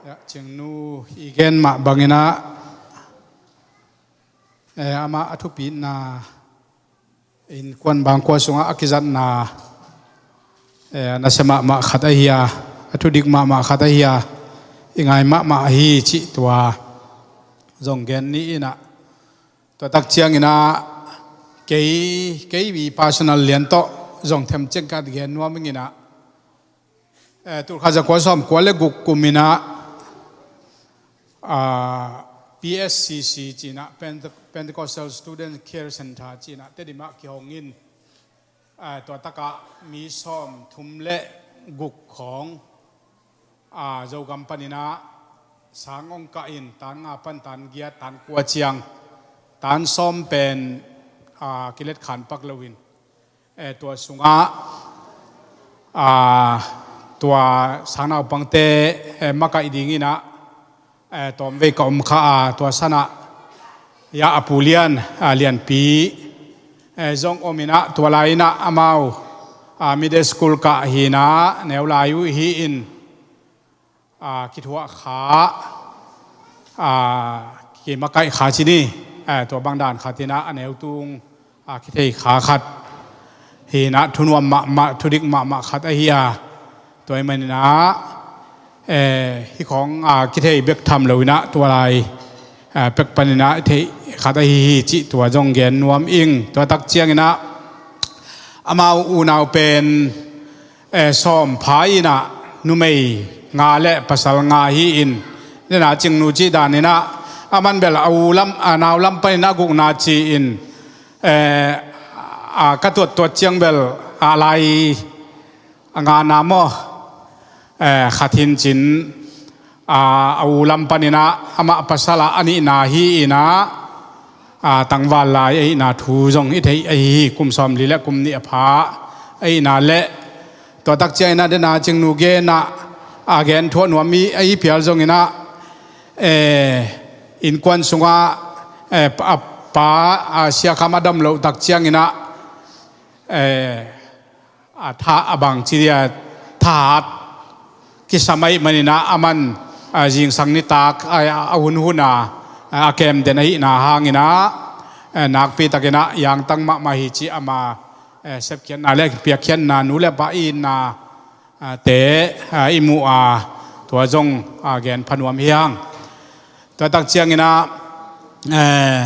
ya, Cingnu i gen mah bangin ah, e, amah a thupitna innkuan bangkua sungah a kizatna, e, a nasia mahmah khat ahi a, a thudik mahmah khat ahi a, i ngai mahmah ahi cih tua zong gen ni in ah, tua tak ciangin ah kei, kei personal lian tawh zong themcik khat gen nuam ing in ah, e, tulkhat zakua sawmkua le guk kum in ah, a, P S C C ci-in ah, Pente-, Pentecostal Student Care Center ci-in ah, Tedim ah kihong in, a, tua takah mi sawmthum le guk khawng, a, Zogam pan in ah sang hong kah in, tan nga pan tan giat, tan kua ciang, tan sawm pen, a, kilet khan pak lo in, e, tua sungah, a, tua sang naupangte, e, makaih ding in ah, e, tawmvei ka om kha a, tua san ah, ya, a Pu Lian, a, Lianpi, e, zong om in ah, tua lai in ah amau, a, middle school kah hi in ah, neu lai uh hi in, a, kithuah kha, a, kimakaih kha ci ni, a, tua bang dan khat in ah, a neu tung, a, kithei kha khat hi in ah, thunuam mahmah, thudik mahmah khat ahi a, tua ahih manin ah, e, hih khawng, a, kithei bek tham lo in ah, tua lai, a, pek pan in ah theih khat ahi hi cih tua zong gen nuam ing. Tua tak ciangin ah amau unau pen, e, sawm pha in ah, numei nga le pasal nga hi in, dena Cingnu cih dan in ah, aman bel a u lam, a nau lam pan in ah gukna ci-in, e, a, ka tuattuat ciang bel a lai a ngana maw, e, khat hi in cin, a, a u lam pan in ah amah pasal ah a nihna hi in ah, a, tangval lai ahihna thu zong i theih ahi hi. Kum sawmli le kum nih a pha ahihna le, tua tak ciangin ah dena Cingnu gen ah, a, gen thuah nuam i, ahi phial zongin ah, e, innkuan sungah, e, a, pa, a, Sia Kham a dam loh tak ciangin ah, eh, a tha a bang ci dia thahat kisam ahih manin ah aman, a, zingsang nitak a, a hunhun a, a kem den ahihna hangin ah, eh, nakpi takin ah yangtang mahmah hi ci ama, eh, sepkhiatna le piakkhiatna nu le pa itna, a, te, a, i muh a, tua zong, a, gen pha nuam hi hang. Tua tak ciangin ah, eh,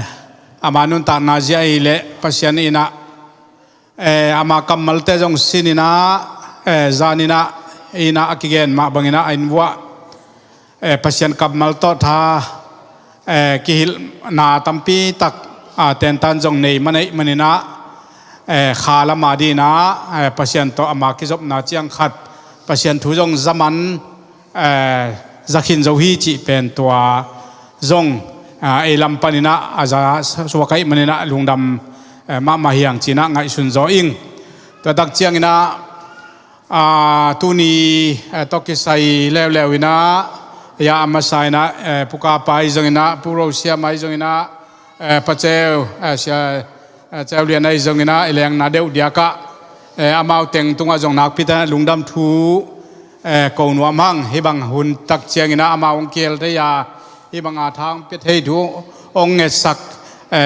ama nuntakna zia ahih leh Pasian in ah, eh, ama kammalte zong sin in ah, eh, zan in ah, in ah a kigen mah bangin ah a inn uah, eh, Pasian kammal tawh tha, eh, kihilhna tampi tak, ah, tentan zong nei man ahih manin ah, eh, kha lam a dingin ah, eh, Pasian tawh ama kizopna ciang khat Pasian thu zong za man, eh, za khin zo hi cih pen tua zong, ah, ei lam panin ah a za suak ahih manin ah lungdam, eh, mahmah hi hang ci-in ah ngaihsun zaw ing. Tua tak ciangin ah, a, tuni, a, tawh kisai leuleu in ah, ya a masa in ah, e, Pu Kapa ahi zongin ah, Pu Ro Siam ahi zongin ah, e, Pa Ceu, e, Sia, e, Ceu Lian ahi zongin ah, i lengna deuh diak ah, e, amau teng tungah zong nakpi takin ah lungdam thu, e, ko nuam hang. Hih bang hun tak ciangin ah amau hong kihel thei a, hih bang a tha hong pia thei thu hong ngetsak, e,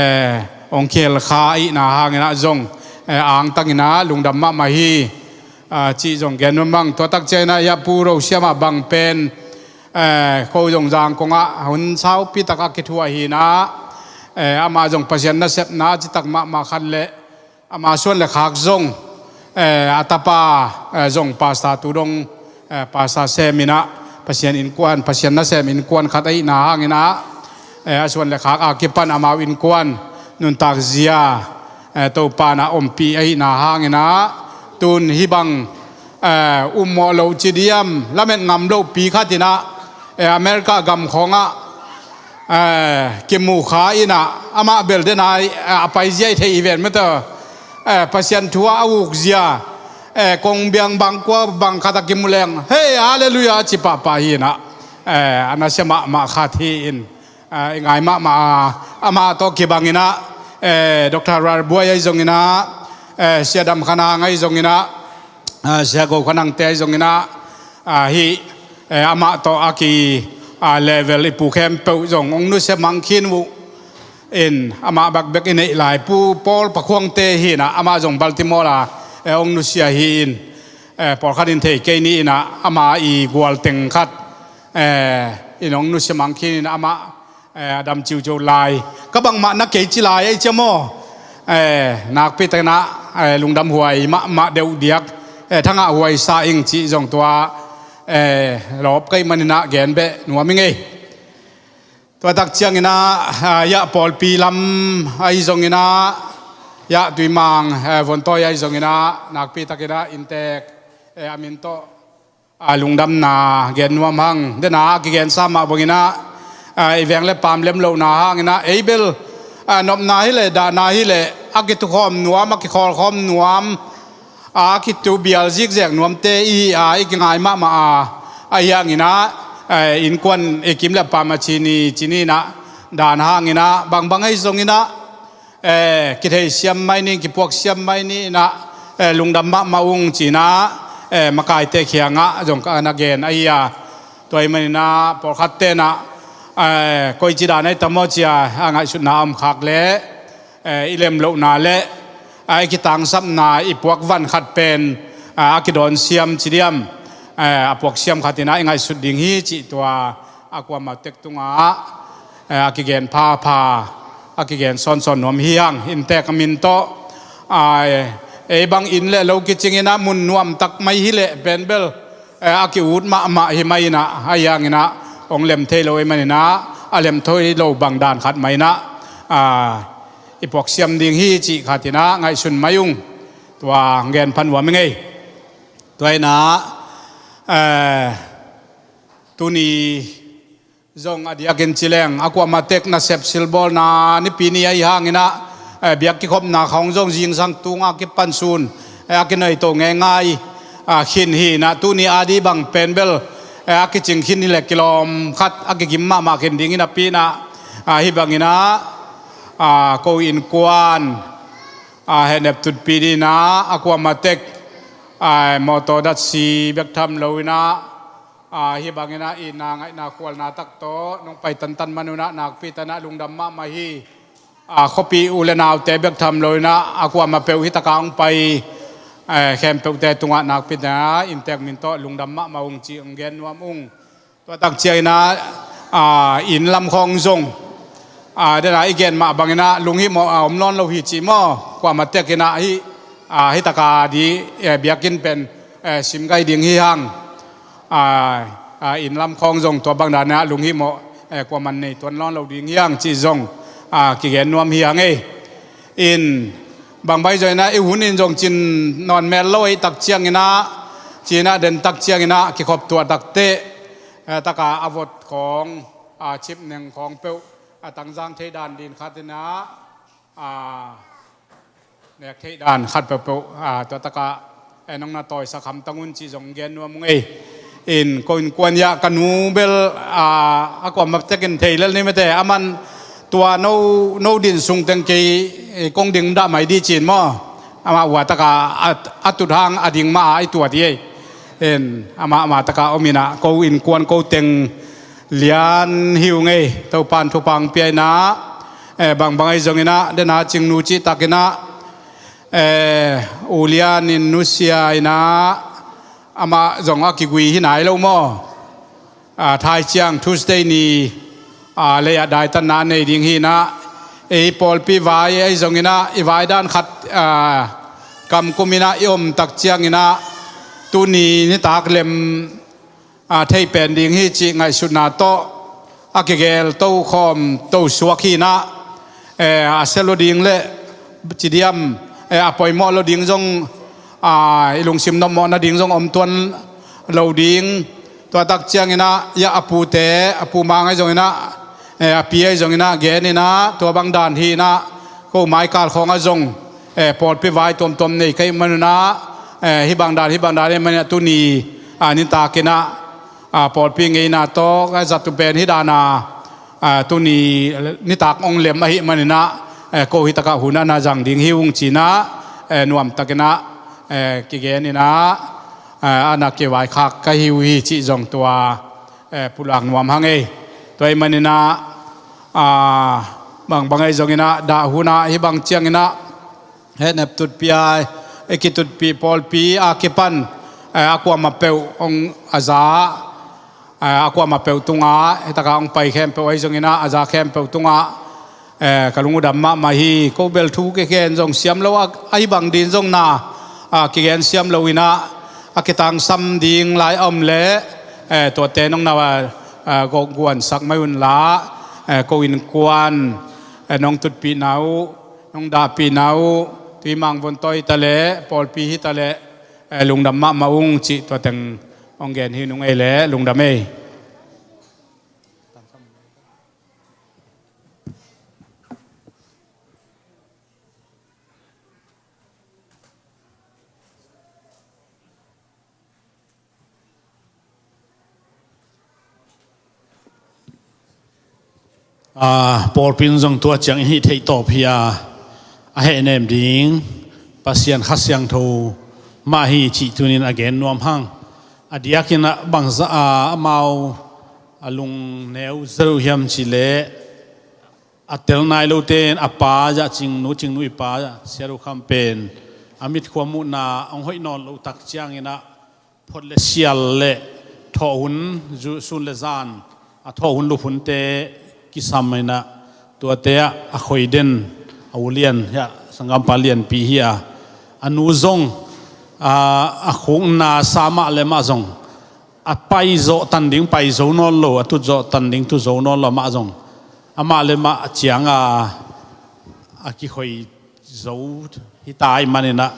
hong kihel kha ahihna hangin ah zong, e, angtang in ah lungdam mahmah hi, a, cih zong gen nuam hang. Tua tak ciangin ah ya Pu Ro Siam a bang pen, e, ko zong Zangkong ah hun saupi tak a kithuah hi in ah, e, amah zong Pasian nasepna citak mahmah khat le ama suan le khak zong, e, a tapa, e, zong pastor tu dong, e, pastor sem in ah Pasian innkuan, Pasian nasem innkuan khat ahihna hangin ah, e, a suan le khak a kipan amau innkuan nuntak zia, e, Topa in ah ompih ahihna hangin ah tun hih bang, e, ummawh loh ci diam, lamet ngam lohpi khat in ah, e, America gam khawng ah, e, kimu kha in ah, amah bel den a, e, a paizia i thei hi ven mete, e, Pasian thu ah a ukzia, e, kong biang bang kua bang khat a kimu leng, hei, halleluiah, a ci pahpah hi in ah, e, a nasia mahmah khat hi in, e, i ngai mahmah a, amah tawh kibang in ah, e, Doctor Ral Buai ahi zongin ah, e, Sia Dam Khan Hang ahi zongin ah, a, Sia Go Khan Hangte ahi zongin ah, a, hih, e, amah tawh a ki, a, level i pu khempeuh zong hong nusia mang khin uh in, amah bekbek i neih lai Pu Paul Pa Khuangte hi in ah, amah zong Baltimore a, e, hong nusia hi in, e, pawlkhat in thei kei ni in ah, ama i gual teng khat, e, in hong nusia mang khin in ah, amah, e, a dam ciuciu lai. Ka bangmah na kei ci lai ei cia maw? E, nakpi takin ah, e, lungdam huai mahmah deuh diak, e, thangah huai sa ing cih zong tua, e, lawp ka hih manin ah gen beh nuam ing ei. Tua tak ciangin ah, a, ya pawlpi lam ahi zongin ah, ya Tuimang, e, Vontawi ahi zongin ah, nakpi takin ah inntek, e, a min tawh, a, lungdamna gen nuam hang. Den a kigensa mah bangin ah, a, i veng le paam lemlohna hangin ah, ei bel, a, nopna hi leh, dahna hi leh, a kitukhawm nuam, a kikhawlkhawm nuam, a, a kitu bial zikzek nuamte i hi a, i kingai mahmah a, ahi hangin ah, e, innkuan i kim le paam a ci ni, ci ni in ah, dan hangin ah, bangbang ahi zongin ah, e, kitheisiam mai ni, kipuaksiam mai ni in ah, e, lungdam mahmah ung ci in ah, e, makaite kiangah zong ka na gen ahi a. Tua ahih manin ah pawlkhatte in ah, e, koici dan ahi tam maw ci a, a ngaihsutna a om khak leh, e, i lemlohna le, e, i kitangsapna i puak van khat pen, e, a kidawnsiam ci diam, e, a puaksiam khat in ah i ngaihsut ding hi cih tua a kuamah tek tungah, e, a kigen phapha, a kigen sawnsawn nuam hi hang. Inntek a min tawh, a, ei bang inn le lo kicing in ah mun nuamtak mai hi leh pen bel, e, a ki-ut mahmah hi mai in ah, ahi hangin ah hong lem thei lo ahih manin ah, a lem thei lo bang dan khat mai in ah, a, i puaksiam ding hi cih khat in ah ngaihsun mai ung. Tua gen pha nuam ing ei. Tua in ah, e, tuni zong a diakin ci leng, a kuamah tek nasep silbawlna Nipi ni ahi hangin ah, e, biak kikhopna khawng zong zingsang tunga kipan sun, e, a kinaito ngeingai, a, khin hi in ah, tuni a di bang pen bel, e, a kicing khin hi leh kilawm khat a kigim mahmah khin ding hi napi in ah, a, hih bangin ah, a, ko innkuan, a, hehnep tutpih dinah a kuamah tek, a, mawtaw datsi bek tham loinah, a, hih banginah itna ngaihna khualna tak tawh nong pai tantan manunah nakpi tanah lungdam mahmah hi. A, khuapi u le naute bek tham loinah a kuamah peuh hih takah hong pai, a, khempeuhte tungah nakpi tanah inntek min tawh lungdam mahmah ung cih hong gen nuam ung. Tua tak cianginah, a, inn lam khawng zong, a, dena i gen mah banginah lunghimawh a om nawn lo hi cih maw? Kuamah tekinah hih, a, hih taka di, e, biakinn pen, e, simgai ding hi hang. A, a, inn lam khawng zong tua bang danah lunghimawh, e, kuaman nei tuan nawn lo ding hi hang cih zong, a, kigen nuam hi hang ei. In bangbang zonginah i hun in zong cin nawn mel lo ei tak cianginah, cinah den tak cianginah kikhop tuah takteh, eh, taka a vot khawng, a, chip neng khawng peuh, a, tangzang thei dan din khatinah, a, nek thei dan khat peuhpeuh, a, tua takah, eh, nong na tawisak hamtang un cih zong gen nuam ung ei. In ko innkuan ah ka nu bel, a, a kuamah tekin thei lel ni mete, aman tua no, no din sung teng kei, eh, kong ding dah mai di cin maw? Amah ua taka a, a tut hang a ding mah a i tuat hi ei. En, amah, amah taka ominah ko innkuan ko teng lian hi ung ei. Topan thupha hong pia inah, eh, bangbang ahi zonginah dena Cingnu cih takinah, eh, u lianin nusia inah amah zong a kigui hi nai lo maw? A, thai ciang Tuesday ni, a, lei-ah daitanna nei ding hinah, ei pawlpi vai ahi zonginah i vai dan khat, a, kamkuminah i om tak cianginah tuni nitak lem, a, thei pen ding hi cih ngaihsutna tawh a kigel tokhawm tosuak hinah, eh, a sia lo ding le cidiam, eh, a poimawh lo ding zong, a, i lungsim nopmawh nading zong om tuan lo ding. Tua tak cianginah, ya a pute, a pu mang ahi zonginah, eh, a pi ahi zonginah, geninah, tua bang dan hinah, ko maikal khawngah zong, eh, pawlpi vai tuamtuam nei ka hih manunah, eh, hih bang dan, hih bang dan, hih maninah tuni, a, nitakinah, a, pawlpi ngeina tawh, a, zat uh pen hih dana, a, tuni nitak ong lem ahih maninah, eh, ko hih takah hun a na zang ding hi ung cinah, eh, nuamtakinah, eh, kigeninah, eh, a na kivaikhak ka hi uh hi cih zong tua, eh, pulak nuam hang ei. Tua ahih maninah, a, bangbang ahi zonginah dah hunah hih bang cianginah, hehnep tutpih a, i kitutpih pawlpi a kipan, eh, a kuamah peuh hong a za, eh, a kuamah peuh tungah, hih takah hong pai khempeuh ahi zonginah, a za khempeuh tungah, eh, ka lung uh dam mahmah hi. Ko bel thu kigen zong siam lo a, ahi bang din zong na, a, kigen siam lo inah, a kitangsam ding lai a om leh, eh, tuate nong na, eh, guansak mai unla, eh, ko innkuan, eh, nong tutpihna uh, nong dahpihna uh, tuimang vontawi hi taleh, pawlpi hi taleh, eh, lungdam mahmah ung cih tua teng hong gen hi nung ei leh, lungdam ei. A, pawlpi in zong tua ciang i hih theih tawp hi a, a hehnem ding Pasian Kha Siangtho mah hi cih tunin a gen nuam hang. A diakinah bangzah a amau a lungneu zel uh hiam cihleh, a tel nai lote in a pa zah Cingnu, Cingnu i pa zah Sia Ru Kham pen a mitkhua muhna hong hoih nawn loh tak cianginah phot le sial le thawh hun, zu-, sun le zan a thawh hun lup hunte kisam inah tuate ah a khoi den a u lian hiah sanggampa lianpi hi a, a nu zong, a, a khukna sa mah le mah zong a paizawh tan ding paizo nawn lo, a tutzawh tan ding tutzo nawn lo, amah zong amah le mah cianga a kikhoi zo hita ahih maninah,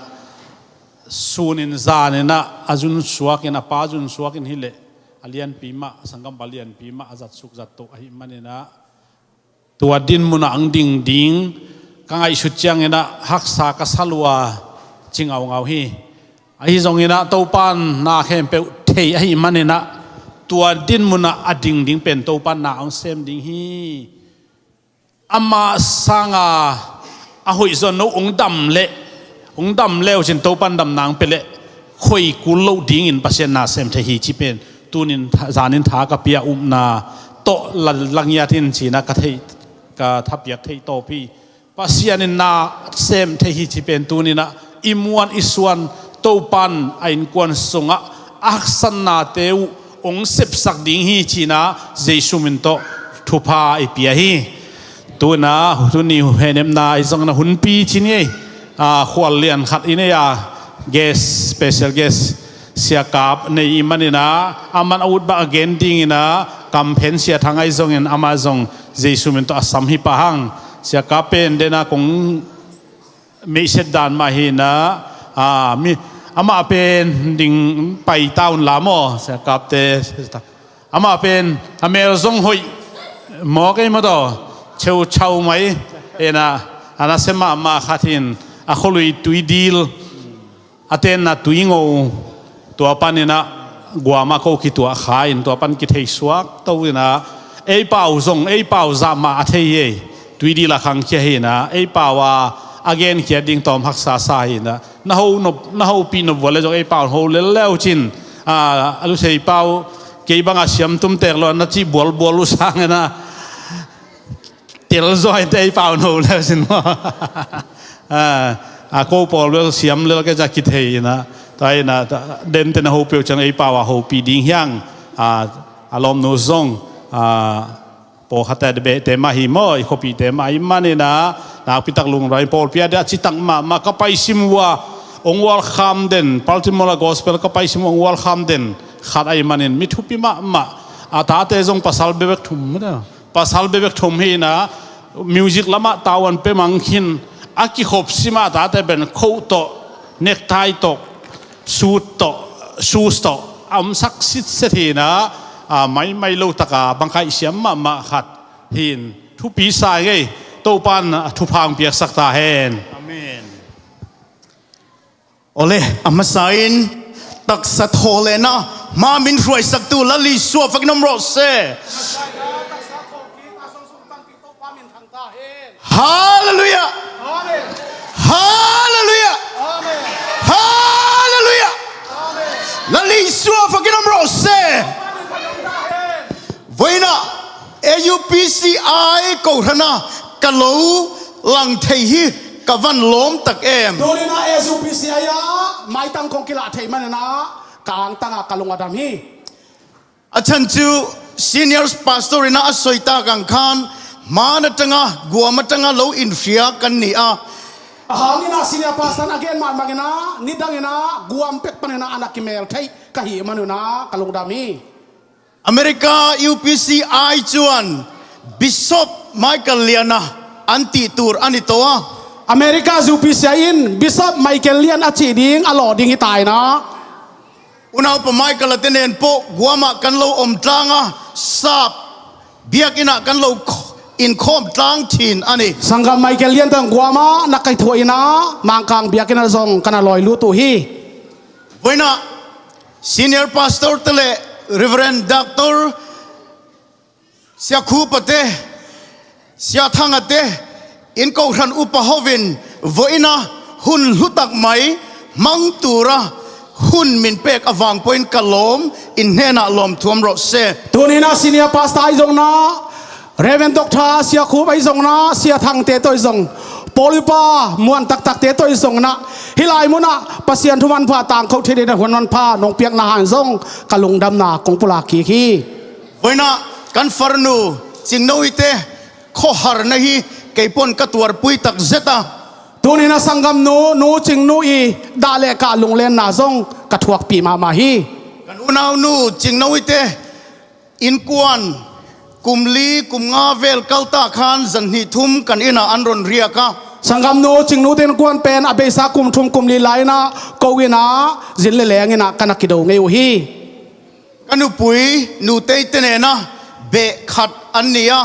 sunin zaninah a zunsuakin, a pa zunsuakin hileh a lianpi mah, sanggampa lianpi mah a zatsuk zattoh ahih maninah, tua din munah ang ding ding ka ngaihsut cianginah haksa ka sa lua ci ngaungau hi. Ahi zonginah Topan na khempeuh thei ahih maninah, tua din munah a ding ding pen Topan na ang sem ding hi. Amah sanga a hoih zaw no hong dam leh, hong dam leu cin Topan dam nang pe leh khoi kul loh dingin Pasian na sem thei hi ci pen tunin tha- zanin tha ka pia upna tawh la- langiat in cina ka theih, ka thapiak theih tawp hi. Pasian in na sem thei hi ci pen tuninah i muan i suan Topan a innkuan sungah a haksatnate uh hong sepsak ding hi cina Jesu min tawh thupha i pia hi. Tuna tuni hehnemna i zongna hunpi ci ni ei. A, khual lian khat i nei a, guest, special guest siakap nei i manina aman a ut bak a gen dingina kamphen sia thang ai zongin ama zong Jesu min tawh a sam hi pah hang. Siakap pen dena kong meihset dan mah hina, a, mi, amah pen ding pai ta un la maw, siakapte. Amah pen a mel zong hoih mawk ei maw taw, cheu chau mai. Ena, a nasia mahmah khat hin a khualui tui dil, a tenna tui ngo, tua paninah guama ko kituah kha in tua pan kithei suak to inah ei pau zong ei pau zah mah a thei hi ei. Tui dila khangkhia hinah ei pau a a genkhia ding tawm haksa sa hinah na ho nop, na hopih nop vua le zong ei pau ho lel leu cin, a, a lusei pau kei banga siam tum tek lo na cih bualbual uh sanginah tel zuai te ei pau no leu sin maw? A, a ko pawl bel siam lel ke za kithei inah, ta inah, ta- den tena hopih uh ciang ei pau a hopih ding hiang, a, a lawmnu zong, a, pawlkhatte behte mah hi maw, i khuapihte mah i maninah nakpitak lungrai pawlpi a dia citak mahmah ka paisim uh a, hong welcome den, Baltimore a gospel ka paisim uh a hong welcome den khat a i manin mi thupi mahmah. A tate zong pasal bebek thum, pasal bebek thum hinah music lamah tavuan pia mang khin, a kikhop simah a tate pen khoh tawh, necktie tawh, suit tawh, shoes tawh a omsak sitset hinah, a, maimai lo taka bangkaih siam mahmah khat hin thupi sa ngei. Topan a thupha hong piaksak ta hen. Amen. Awle, a masa in taksa thaw lehna ma min hruaisaktu Lal Isua fakin om rawh se. Halleluiah. Halleluiah. Halleluiah. Lal Isua fakin om rawh se. Voina A U P C I kohhrana ka lo lang thei hi, ka van lawm tak em. Tunina A U P C I a maitang kong kilah thei manina ka angtanga ka lung a dam hi. A chan cu senior pastor ina a soitak ang khan hmaan a tanga guam a tanga lo in hria kan ni a. A hangina senior pastor a gen mahmah ina nidang ina guam pek panina ana kimel thei ka hi manina ka lungdam hi. America U P C I cuan Bishop Michael Liana an tih tur an i to a. America U P C I in Bishop Michael Lian a cih ding a lawh ding hi taina. Unaupa Michael a tenen pawh guamah kan lo om tlanga sap biakinnah kan lo inkhawm tlang thin a ni. Sanggam Michael Lian tang guamah na kaithuah ina Mangkang biakinn a zong kan a lawi lut uh hi. Voina senior pastor te le Reverend Doctor Sia Khupa te, Sia Thanga te, in kohhran upa hovin voina hun hlutak mai mang tura hun min pek a vang poin ka lawm in hnenah lawm thuam rawh se. Tunina senior pastor ahi zongna Reverend Doctor Sia Khup ahi zongna Sia Thangte toi zong Pawlipa muan taktakte toi zongna hih lai munah Pasian thuman pha tangkho thei dina huan man pha nong piakna han zong ka lungdamna kong pulak kik hi. Voina kan farnu Cingno ite khuaharna hi kei pon ka tuarpui tak zeta. Tunina sanggamnu nu Cingnu i dah le kah lunglenna zong ka thuakpih mahmah hi. Kan unaunu Cingno ite innkuan kum li kum nga vel kalta khan zan hnih thum kan ina an ron riak a. Sanggamnu Cingnu te innkuan pen a beisa kum thum kum li lai ina ko ina zin le leng ina kan a kido ngei uh hi. Ka nupui nutei tenena beh khat an ni a.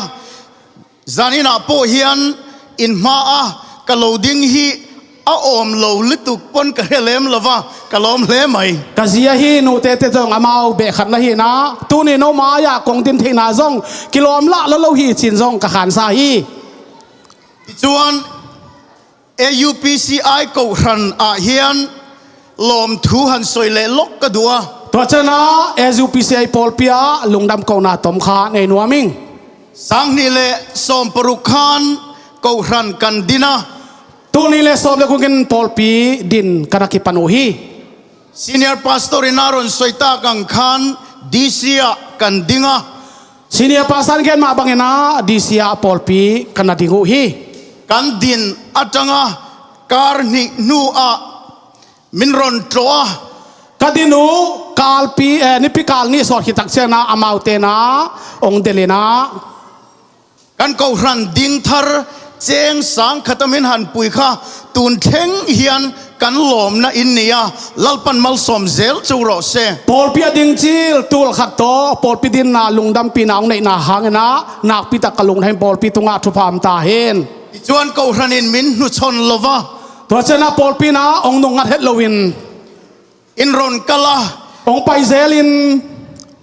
Zaninah pawh hian in hma a ka lo ding hi a awm lo lutuk pawn ka hre lem lova ka lawm hle mai. Ka zia hi nute te zong amau beh khat na hina tuni no mai-ah kong din theihna zong kilawm lah lo lo hi cin zong ka khansa hi. Tichuan, A U P C I kohhran ah hian lawmthu han sawi leh lawk ka duh a. Tua ciangin a U P C I pawlpi ah lungdam kohna tawm kha nei nuam ing. Sanghnih leh sawmparuk khan kohhran kan din a. Tulnih leh sawm leh guk in pawlpi din ka na kipan uh hi. Senior Pastor in a rawn sawi tak ang khan D C ah kan ding a. Senior Pastor in gen mah bangin a D C ah pawlpi ka na ding uh hi. Kan din atanga kar hnih hnu ah min rawn tlawh a. Ka din uh kalpi, eh, nipi kal nih sawt khit tak ciangin a amaute in a hong delh in a. Kan kohhran ding thar cheng sang khat a min han pui kha tun thleng hian kan lawmna in ni a, Lalpan malsawm zel chu rawh se. Pawlpi a ding chil tul khat tawh pawlpi dinna lungdampihna hong neihna hangin a nakpi tak ka lungdam, pawlpi tungah thupha awm ta hen. Tichuan kohhran in min hnuchhawn lo va. Tua ciangin a pawlpi in a hong nungngat het loin in rawn kal a. Hong pai zelin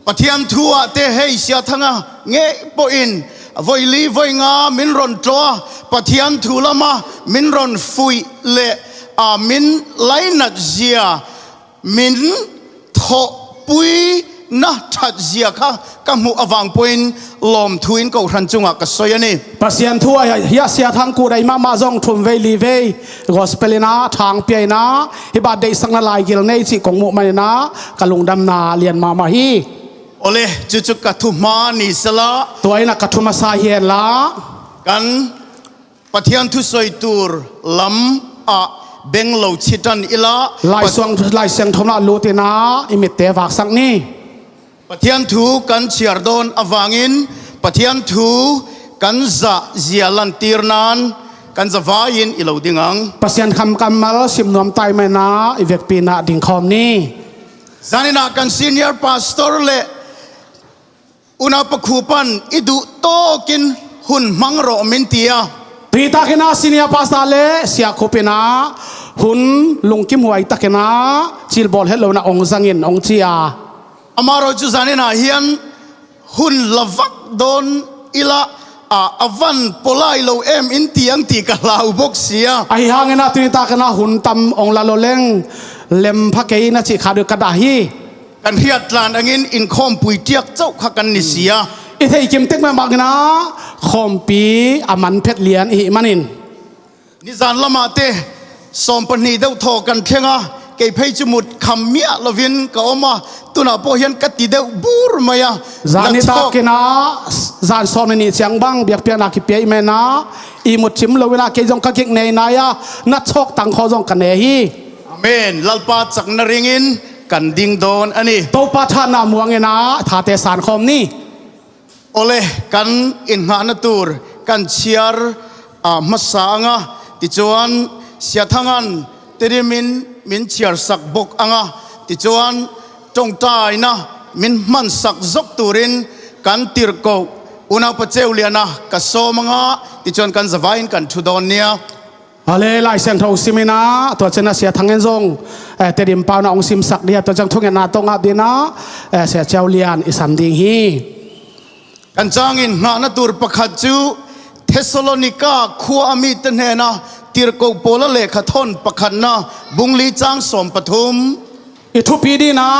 Pathian thu ah te hei Siathanga ngei pawhin vawi li vawi nga min rawn tlawh a, Pathian thu lama min rawn fuih leh a min lainat zia, min thawhpuina that zia kha ka hmuh avang pawhin lawmthu in kohhran chungah ka sawi a ni. Pasian thu ah hiah Siathang kut ei mahmah zawng thum vei li vei gospel in a thang pia in a, hih birthday sakna laigil nei cih kong muh manin a ka lungdamna lian mahmah hi. Awle, chu chu ka thu hma ni sela. Tua in a ka thu hmasa hi hen la. Kan Pathian thu sawi tur lam ah beng lo chhitan ila. Laisuang, Laisiangtho lam ah lut in a i mitte vaksak ni. Pathian thu kan chhiar dawn avangin Pathian thu kan zah zia lantir nan kan zavaiin i lo ding ang. Pasian kammal sim nuam ta i hih manin a i vekpi in a ding khawm ni. Zanin a kan senior pastor leh Unaupa Khupan i duh tawkin hun hmang rawh min ti a. Tui takin a senior pastor leh Sia Khup in a hun lungkim huai takin a chilbawl het loin a hong zangin hong chi a. Amaherawhchu zanin a hian hun la vak dawn ila a, a van pawlai lo em in ti ang tih ka hlau bawk si a. Ahi hangin a tuni takin a hun tam hong la lo leng lem pha kei in a chih khat ka dah hi. Kan hriat tlan angin inkhawmpui tiak chauh kha kan ni si a. I thei kim tek mah bangin a khawmpi a man phet lian i hih manin. Nizan lamah te sawm pahnih deuh thaw kan thleng a, kei phei chu mut kham miah lovin ka awm a, tunah pawh hian ka ti deuh bur mai a. Zan ni takin a, zan sawm le nih chiang bang biakpiakna kipia i hih manin a, i mut chim loin a kei zong ka kik nei nai a, na chhawk tang khaw zong ka nei hi. Amen. Lalpa chakna ringin kan ding dawn a ni. Topa thahatna muangin a thate san khawm ni. Awle, kan innghahna tur kan chhiar, a, hmasa ang a, tichuan Siathangan Tedimin min chhiarsak bawk ang a, tichuan ṭawngṭaina min hmansak zawk turin kan tirhkoh Unaupa Cheuliana ka sawm ang a, tichuan kan zavaiin kan thu dawn nia. Awle, Laisiangtho simin a, tua ciangin a Siathangin zong, eh, Tedim pauna hong simsak ding a, tua ciang thungetna tawh ngap dingin a, eh, Sia Cheulian i sam ding hi. Kan chang innghahna tur pakhat chu Thessalonika khua a mite hnena tirhkoh Paula lehkhathawn pakhatna bung li chang sawm pathum. I thupi dingin a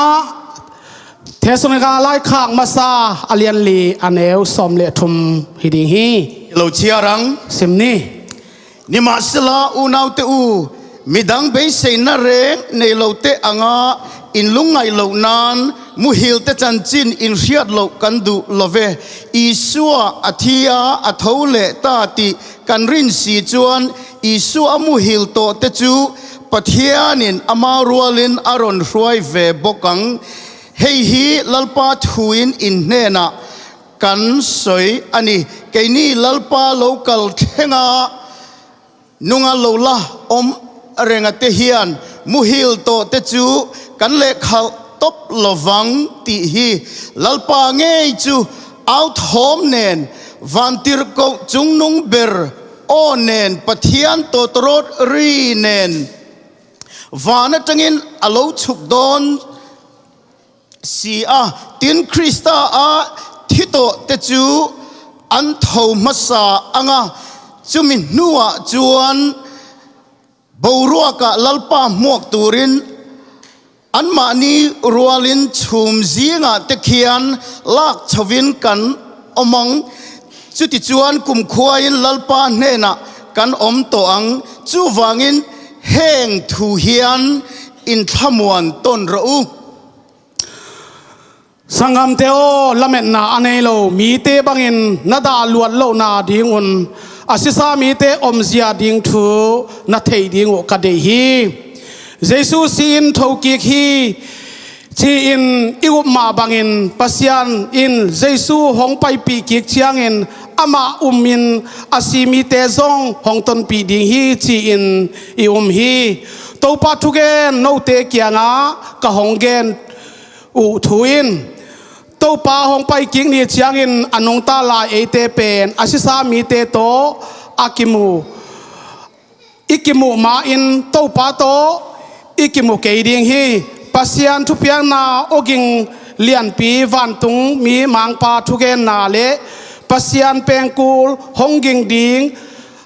Thessalonika laikhak masa a lian li a neu sawm le thum hi ding hi. I lo chhiar ang. Sim ni. Nimahsela unaute u, midang beiseina reng nei lote anga in lungngaih loh nan muhilte chanchin in hriat loh kan duh lo ve. Isua a thi a, a tho leh ta tih kan rin si chuan Isua a muhil tawhte chu Pathianin amau rualin a rawn hruai ve bawk ang. Hei hi Lalpa thuin in hnenah kan sawi a ni. Keini Lalpa lo kal thlenga nunga lo la awm rengate hian muhil tawhte chu kan lehkhalh tawp lo vang tih hi. Lalpa ngei chu au thawm nen, vantirhkoh chungnung ber aw nen, Pathian tawtawrawt ri nen, van aṭangin a lo chhuk dawn si a, tin Krista a thi tawhte chu an tho hmasa ang a, Cumi hnuah cuan boruakah Lalpa hmuak turin anmahni rualin chum zingah tekhian lakchovin kan om ang. Cuti cuan kumkhua in Lalpa hnenah kan om tawh ang. Cuvangin heng thu hian in thlamuan ton rawh uh. Sanggamte aw, lametna a nei lo mite bangin na dah luat lohna dingun a sisa mite omzia ding thu na theih ding uh ka deih hi. Jesu si-in thokik hi ci-in i up mah bangin Pasian in Jesu hong paipih kik ciangin amah umin a si mite zong hong tonpih ding hi ci-in i um hi. Topa thugen note kiangah ka hong gen uh thu in Topa hong paikik ni ciangin a nungta lai eite pen a sisa mite tawh a kimu, i kimuh ma-in Topa tawh i kimu kei ding hi. Pasian thupiakna awging lianpi vantung mi mangpa thugenna le Pasian pengkul hong ging ding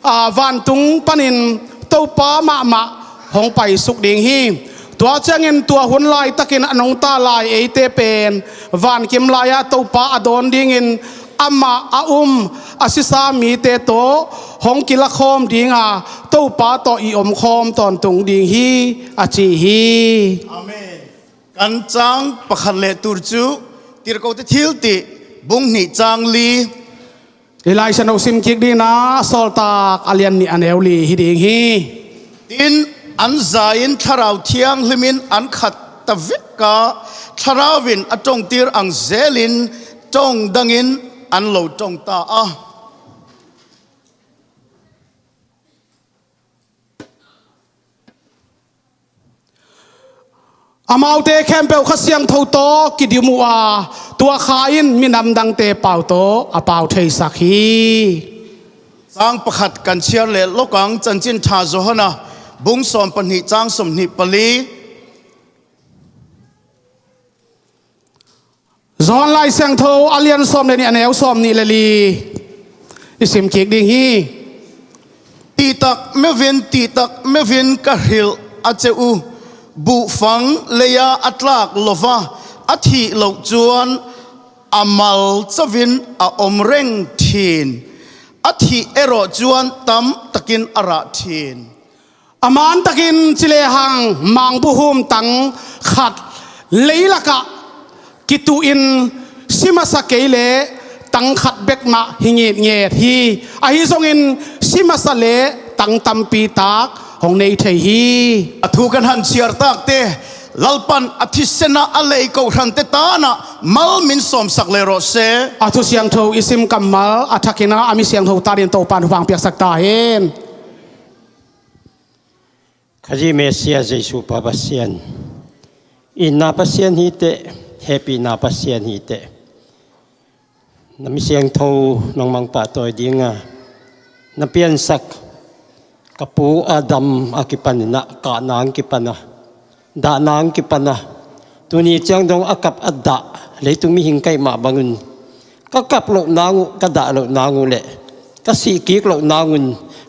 a, vantung panin Topa mahmah hong paisuk ding hi. Tua ciangin tua hun laitakin a nungta lai eite pen vankim lai-ah Topa a dawn dingin amah a um a sisa mite tawh hong kilakhawm dinga Topa tawh i omkhawm tawntung ding hi a ci hi. Amen. Kan cang pakhat leh tur cu Tirhkohte Thiltih bung hnih cang li. I Lai Siangtho sim kik dingin a Sawltak a lian nih a neu li hi ding hi. Tin, an za-in Thlarau Thianghlimin an khat ta vek a, Thlarau in a ṭongtir ang zelin ṭong dangin an lo ṭong ta a. Amaute khempeuh Kha Siangtho tawh kidim uh a, tua Kha in minam dangte pau tawh a pau theisak hi. Cang pakhat kan chiar leh lawk ang. Chanchin Ṭha Johan a bung sawm pahnih cang sawm hnih pali. Johan Lai Siangtho a lian sawm le nih a neu sawm nih le li i sim kik ding hi. Tihtak meuvin, tihtak meuvin ka hrilh a ceu uh, buhfang lei-a a tlak lo va, a thih loh cuan a mal covin a om reng ṭhin, a thih erawh cuan tam takin a rah ṭhin. A man takin ci lehang mangbuhhum tang khat leilakah kituhin si masa kei leh tang khat bek mah hi ngitnget hi. Ahi zongin si masa leh tang tampi tak hong nei thei hi. A thu kan han chiar takte, Lalpan a thisen a a lei kohhrante tanah mal min sawmsak leh rawh se. A thu siangtho i sim kammal a thakin a mi siangtho tanin Topan hupang piaksak ta hen. Khazih Messiah Jesuh Pa Pasian, itna Pasian hi teh, hehpihna Pasian hi teh. Na mi siangtho nangmah pahtawi dinga na piansak ka pu Adam a kipanin ah kahna ang kipan a, dahna ang kipan a, tuni ciang dong a kap a dah leitung mihing kaih mah bangun ka kap loh nang uh, ka dah loh nang uh le ka sih kik loh nang un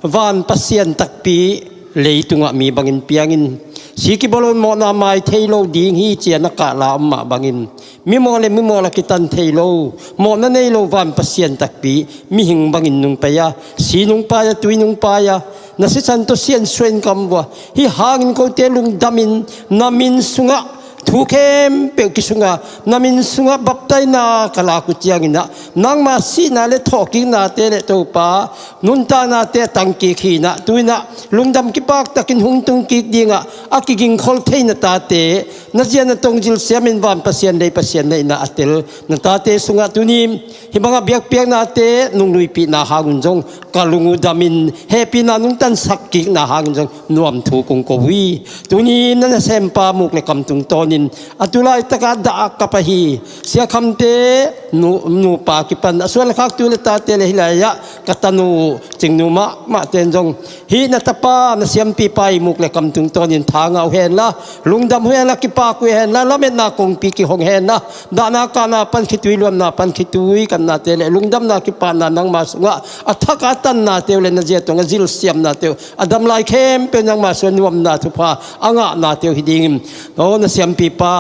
van Pasian takpi leitungah mi bangin piangin, si kibawl un mawhna mai thei lo ding hi ci-a na kahla om mah bangin, mimawh le mimawh la kitan thei lo, mawhna nei lo van Pasian takpi mihing bangin nung pai a, si nung pai a, tui nung pai a, na sisan tawh siansuah in ka om vua. Hih hangin kote lungdamin na min sungah thu khempeuh kisunga na min sungah baptaina ka lak uh cianginah nangma sihna le thawhkiknate le Topa nuntaknate a tangkik hinah tuinah lungdam kipaktakin hung tungkik dingah a kigingkhol theina tate na zia na tongzil siamin van Pasian lei Pasian neihna a tel na tate sungah tunin hih bangah biakpiaknate nungluipihna hangun zong ka lung uh damin hehpihna nungtansak kikna hangun zong nuam thu kong ko hi. Tuni na nasempa muk le kam tungtawn in, a tu laitakah dah a kap ahi Sia Khamte nu, nupa kipan a suan le khak tu le tate le hih lai-ah ka tanu Cingnu mahmah ten zong hih na tapa na siampipa i muk le kam tungtawnin tha ngah uh henla, lungdam uh henla, kipak uh henla, lametna kongpi kihong henla, dahna kahna pan khitui, luamna pan khitui, kannate le lungdamna kipahna nangma sungah a thak a tannate uh le na zia tungah zilsiamnate uh a dam lai khempeuh nangma sungah nuamna thupha a ngahnate uh hi dingin, aw, na siampipa,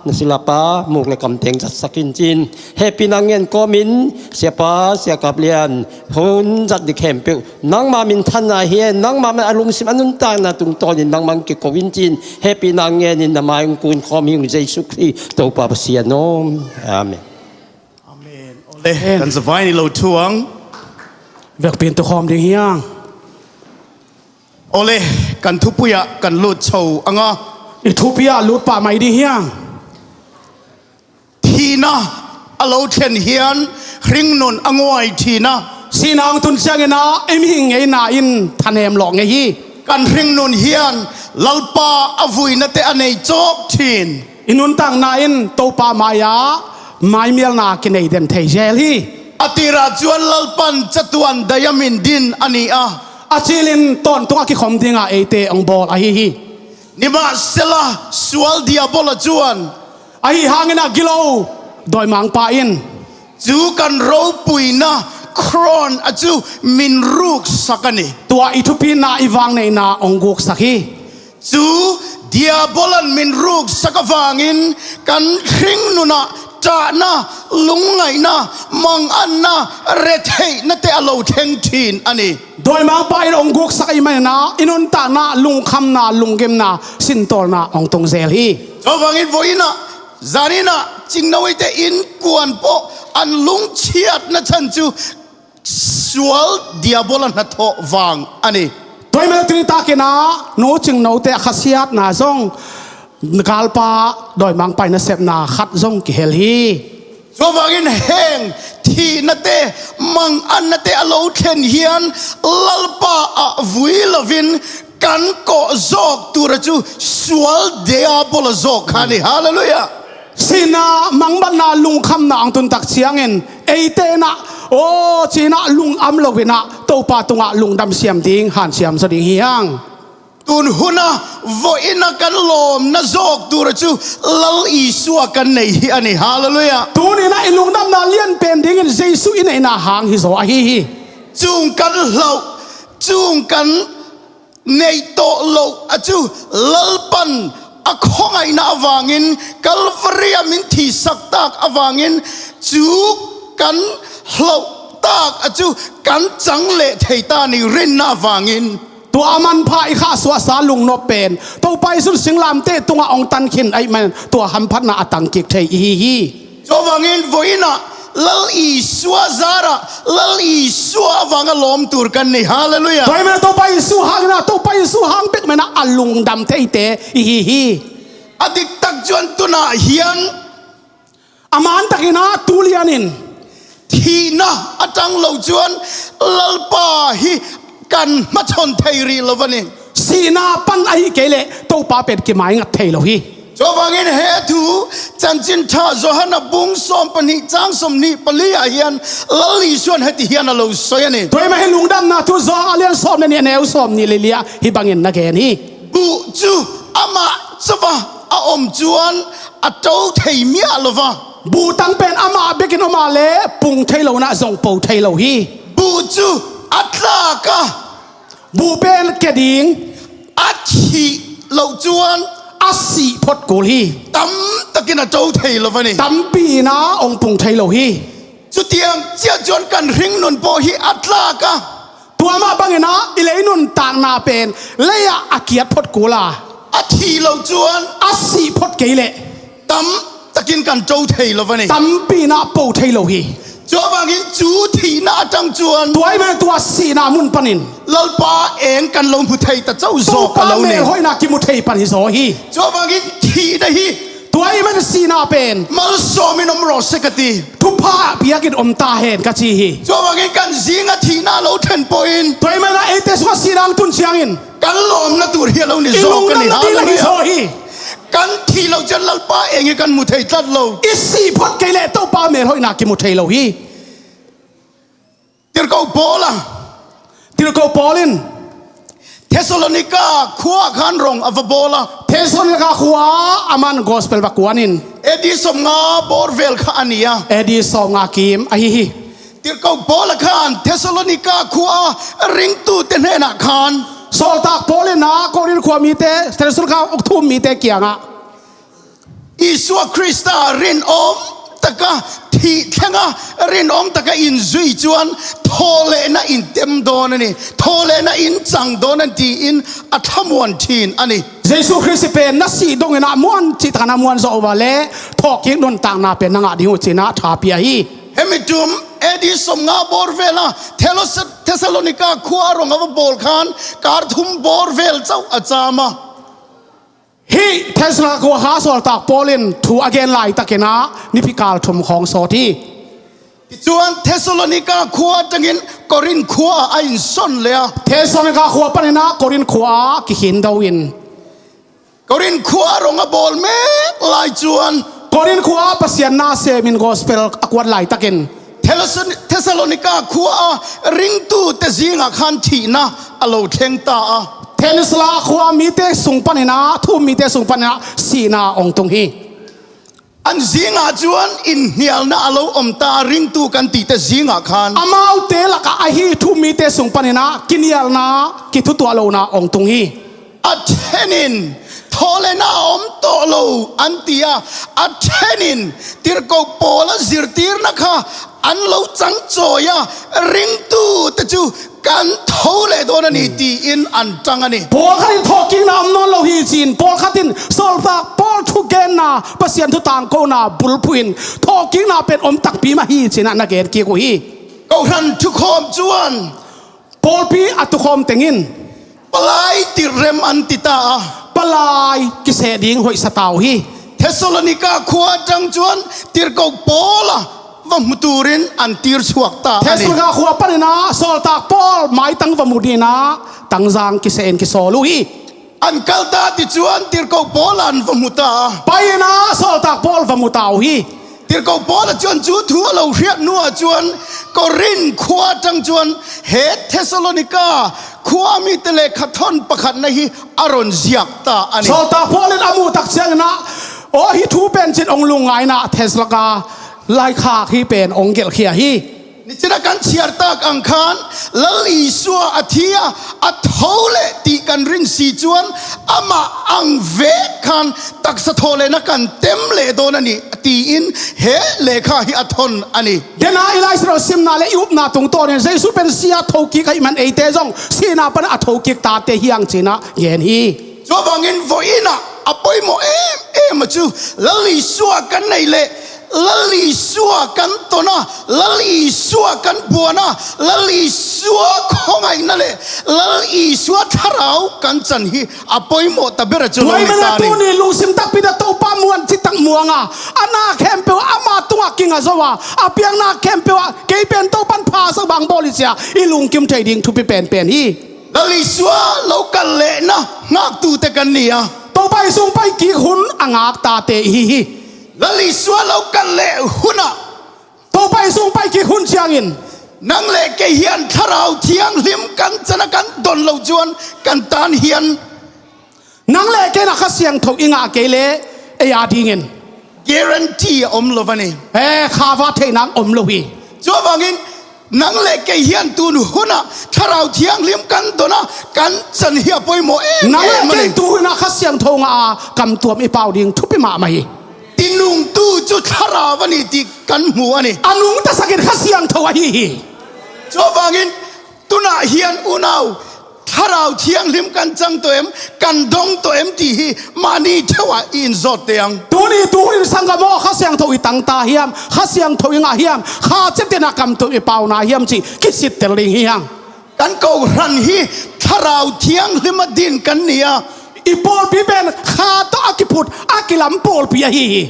na silapa muk le kam teng zatsak in ci-in hehpihna ngen kawmin Siapa, Sia Kap Lian hun zat ding khempeuh nangma minthanna hi hen, nangma a lungsim a nuntakna tungtawnin nangmah kiko in ci-in hehpihna ngenin na mai hong kun khawm hi ung, Jesu Khrih Topa Pasian aw. Amen. Amen. Ole, kan zavai ni lo thuang. Vekpi in tukhawm ding hiang. Ole, kan thupui ah kan lut cho anga. I thupui ah lut pah mai ding hiang. Thihna a lo thlen hian hringnun a nguai thihna. Sihna hong tun ciangin ah i mihing ngeina in thanem lawh ngei hi. Kan hringnun hian Lalpa a vuinate a nei cawk thin. I nuntakna in Topa mai-ah maimialna kinei den thei zel hi. A tirah chuan Lalpan chatuan dai a min din a ni a. A cilin tawntungah kikhawm dingah eite hong bawl ahi hi. Nimahsela sual Diabola chuan. Ahi hangin a gilo dawimangpa in. Chu kan ropuina crown a chu min ruksak a ni. Tua i thupina i vangneihna hong guksak hi. Chu Diabolan min ruksak avangin kan hringnunah ṭahna, lungngaihna, manganna, retheihnate a lo thleng thin a ni. Dawimangpa in hong guksak ahih manin ah i nuntakna, lungkhamna, lunggimna, sintawlna hong tung zel hi. Chuvangin vawiinah, zaninah, Cingnoite innkuan pawh an lungchhiatna chhan chu sual Diabola hnathawh vang a ni. Tua ahih manin tuni takin ah nu Cingnote a khasiatna zong galpa dawimangpa in a sepna khat zong kihel hi. Chuvangin heng thihnate, mangannate a lo thlen hian Lalpa ah vui lovin kan kawh zawk tura chu sual Diabola zawk kha ni. Hallelujah. Sihna, mangbatna, lungkhamna hong tun tak ciangin eite in ah, aw, ci-in ah lungam loin ah Topa tungah lungdam siam ding, hanciam zaw ding hi hang. Tun huna vawiina kan lawmna zawk tura chu Lal Isua kan nei hi a ni. Hallelujah. Tuni-in ah i lungdamna lian pen dingin Jesu i neihna hang hi zaw ahi hi. Chung kan hlauh, chung kan neih tawh loh a chu Lalpan a khawngaihna avangin, Calvary-a min thihsak tak avangin, chu kan hlauh tak a chu kan chang leh thei ta ni, rinna avangin. Tua a manpha i khahsuahsa lungnop pen Topa Jesu singlamteh tungah hong tan khin ahih manin tua hamphatna a tang kik thei i hi hi. Chuvangin vawiinah Lal Isua zarah, Lal Isua avanga lawm tur kan nei. Hallelujah. Tua ahih manin Topa Jesu hangin ah, Topa Jesu hang bek manin ah a lungdam theite i hi hi. A diktak chuan tunah hian a man takin ah tu lianin thihna a tang lo chuan Lalpa hi kan hmachhawn thei rih lo a ni. Sihna pan ahih kei leh Topa pen kimaingat thei lo hi. Chuvangin he thu Chanchin Ṭha Johana bung sawm pahnih chang sawmhnih pali ah hian Lal Isuan heti hian a lo sawi a ni. Tua ahih manin lungdamna thu Johan a lian sawm le nih, a neu sawmhnih le li ah hih bangin na gen hi. Buh chu amah chauha a awm chuan a ṭo thei miah lo va. Buh tang pen amah bekin awm a leh pung thei lo in ah zong po thei lo hi. Buh chu a tlak a. Buh pen ke ding. A thih loh chuan a sih phot kul hi. Tam takin a ṭo thei lo va ni. Tampi in ah hong pung thei lo hi. Chutiang chiah chuan kan hringnun pawh hi a tlak a. Tua mah bangin ah i lei nuntakna pen leiah a kiat phot kul a. A thih loh chuan a sih phot kei leh tam takin kan ṭo thei lo va ni. Tampi in ah po thei lo hi. Chuvangin chu thihna aṭang chuan tua ahih manin tua sihna mun panin Lalpa eng kan lo hmu thei ta chauh zawk a lo ni. Topa melhoihna kimu thei pan hi zaw hi. Chuvangin thihna hi. Tua ahih manin sihna pen malsawmin awm rawh se ka ti. Thupha piakin awm ta hen ka chi hi. Chuvangin kan zinga thihna lo thlen pawhin tua ahih manin ah eite sungah sihna hong tun ciangin kan lawmna tur hi a lo ni zawk a ni. I lungdamna ding la hi zaw hi. Kan thih loh ciang Lalpa eng hi kan mu thei tlat lo. I sih phot kei leh Topa melhoihna kimu thei lo hi. Tirhkoh Paul a, tirhkoh Paul in Thessalonika khua khan rong a va bawl a. Thessalonika khua a man gospel va kuanin. A D sawmnga bawr vel kha a ni a. A D sawmnga kim ahi hi. Tirhkoh Paul a khan Thessalonika khua a ringtute hnenah khan, Sawltak Paul in a Korin khua mite, Thessalonika uk thum mite kiangah, Isua Krista rinawm taka thih thlenga, rinawm taka in zui cuan thawhlehna in tem dawn a ni, thawhlehna in cang dawn a ni tiin a thlamuan thin a ni. Jesu Khrist pen na sih dongin a muan cih takin a muan zawh uh a leh thawhkik nuntakna pen na ngah ding uh ci-in a tha pia hi. Hemi tum A D sawmnga bawr vel a Thelos-, Thessalonika khua a rong a va bawl khan kar thum bawr vel cauh a cam a. Hih Thessalonika khua kha Sawltak Paul in thu a gen laitakin a nipi kal thum khawng sawt hi. Tichuan Thessalonika khua tangin Korin khua a in son le a. Thessalonika khua panin a Korin khua a kikhin do in. Korin khua rong a bawl mek lai cuan. Korin khua Pasian na semin gospel a kuat laitakin, Thessalon-, Thessalonika khua a ringtute zingah khan thihna a lo thleng ta a. Thessalonika khua mite sung panin a, thu-um mite sung panin a sihna hong tung hi. An zingah cuan inhnialna a lo om ta, ringtu kan tihte zingah khan. Amaute lakah ahi thu-um mite sung panin a kinialna, kithutuah lohna hong tung hi. A thenin thawhlehna a om tawh lo an ti a, a thenin tirhkoh Paula zirtirna kha an lo cangcawi a, ringtute cu kan tho leh dawn a ni tiin an tang a ni. Pawlkhat in thawhkikna om nawn lo hi ci-in, pawlkhat in Sawltak Paul thugenna, Pasian thu tangkona bulphuh in thawhkikna pen om takpi mah hi ci-in ah na gen kik uh hi. Kohhran thukhawm cuan, pawlpi a tukhawm tengin palai tirhrem an ti ta a, palai kiseh ding hoihsa ta uh hi. Thessalonika khua tang cuan tirhkoh Paula va hmu turin an tirsuak ta a ni. Thessalonika khua panin ah Sawltak Paul maitang va mu dingin ah tangzang kiseh in kisawl uh hi. An kal ta ti cuan tirhkoh Paula an va hmu ta a, pai-in ah Sawltak Paul va mu ta uh hi. Tirhkoh Paula cuan cu thu a lo hriat hnu ah cuan Korin khua tang cuan he Thessalonika khua mite le kha thawn pakhatna hi a run ziak ta a ni. Sawltak Paul in a muh tak ciangin ah, aw, hih thu pen cin hong lungngai in ah Thessalonika laikhak hi pen hong gelhkhia hi. Nicin a kan chiartak ang khan Lal Isua a thi a, a tho leh tih kan rinsi cuan amah ang vek khan taksa thawhlehna kan tem leh dawn a ni tiin he lekha hi a thawn a ni. Dena i Lai Siangtho simna le i upna tungtawnin Jesu pen si a thokik ahih man eite zong sihna pan a thokik tate hi hang ci-in ah gen hi. Cua bangin vawiinah a poimawh em em a cu Lal Isua kan neih leh Lal Isua kan ton a, Lal Isua kan buan a, Lal Isua khuangaihna le Lal Isua thlarau kan can hi a poimawh ta ber a cu lo ni ta ni. Tuni lungsim takpi ta Topa muan citak muang a, a na khempeuh ama tungah kinga zo a, a piakna khempeuh ah kei pen Topan phasak bang bawl hi cia i lungkim thei ding thupi penpen hi. Lal Isua lo kal lehna ngaktu te kan ni a, Topa i sung pai kik hun a ngak tate i hi hi. Lal Isua lo kal leh hunah Topa i sung pai kik hun ciangin nang le kei hian Thlarau Thianghlim kan can a kan don lo cuan kan tan hian. Nang le kei na Kha Siangtho i ngah kei leh ei a dingin guarantee a om lo a ni. Eh, kha va theihna om lo hi. Cua bangin nang le kei hian tun hunah Thlarau Thianghlim kan don a kan can hi a poimawh em em a ni. Nang le kei tu hunah Kha Siangtho ngah a kamtuam i pau ding thupi mahmah hi. Tinungtu cu Thlarau a ni ti kan hmu a ni. A nungta sakin Kha Siangtho ahi hi. Cua bangin tunah hian unau Thlarau Thianghlim kan cang tawh em, kan dong tawh em ti hi mahni theuh ah i in zawt teh ang. Tuni tu hun in sanggam aw, Kha Siangtho i tang ta hiam, Kha Siangtho i ngah hiam, kha ciaptehna kamtuam i pau na hiam cih kisittel ding hi hang. Kan kohhran hi Thlarau Thianghlim a din kan ni a, i pawlpi pen kha tawh a kiphut a kilam pawlpi ahi hi.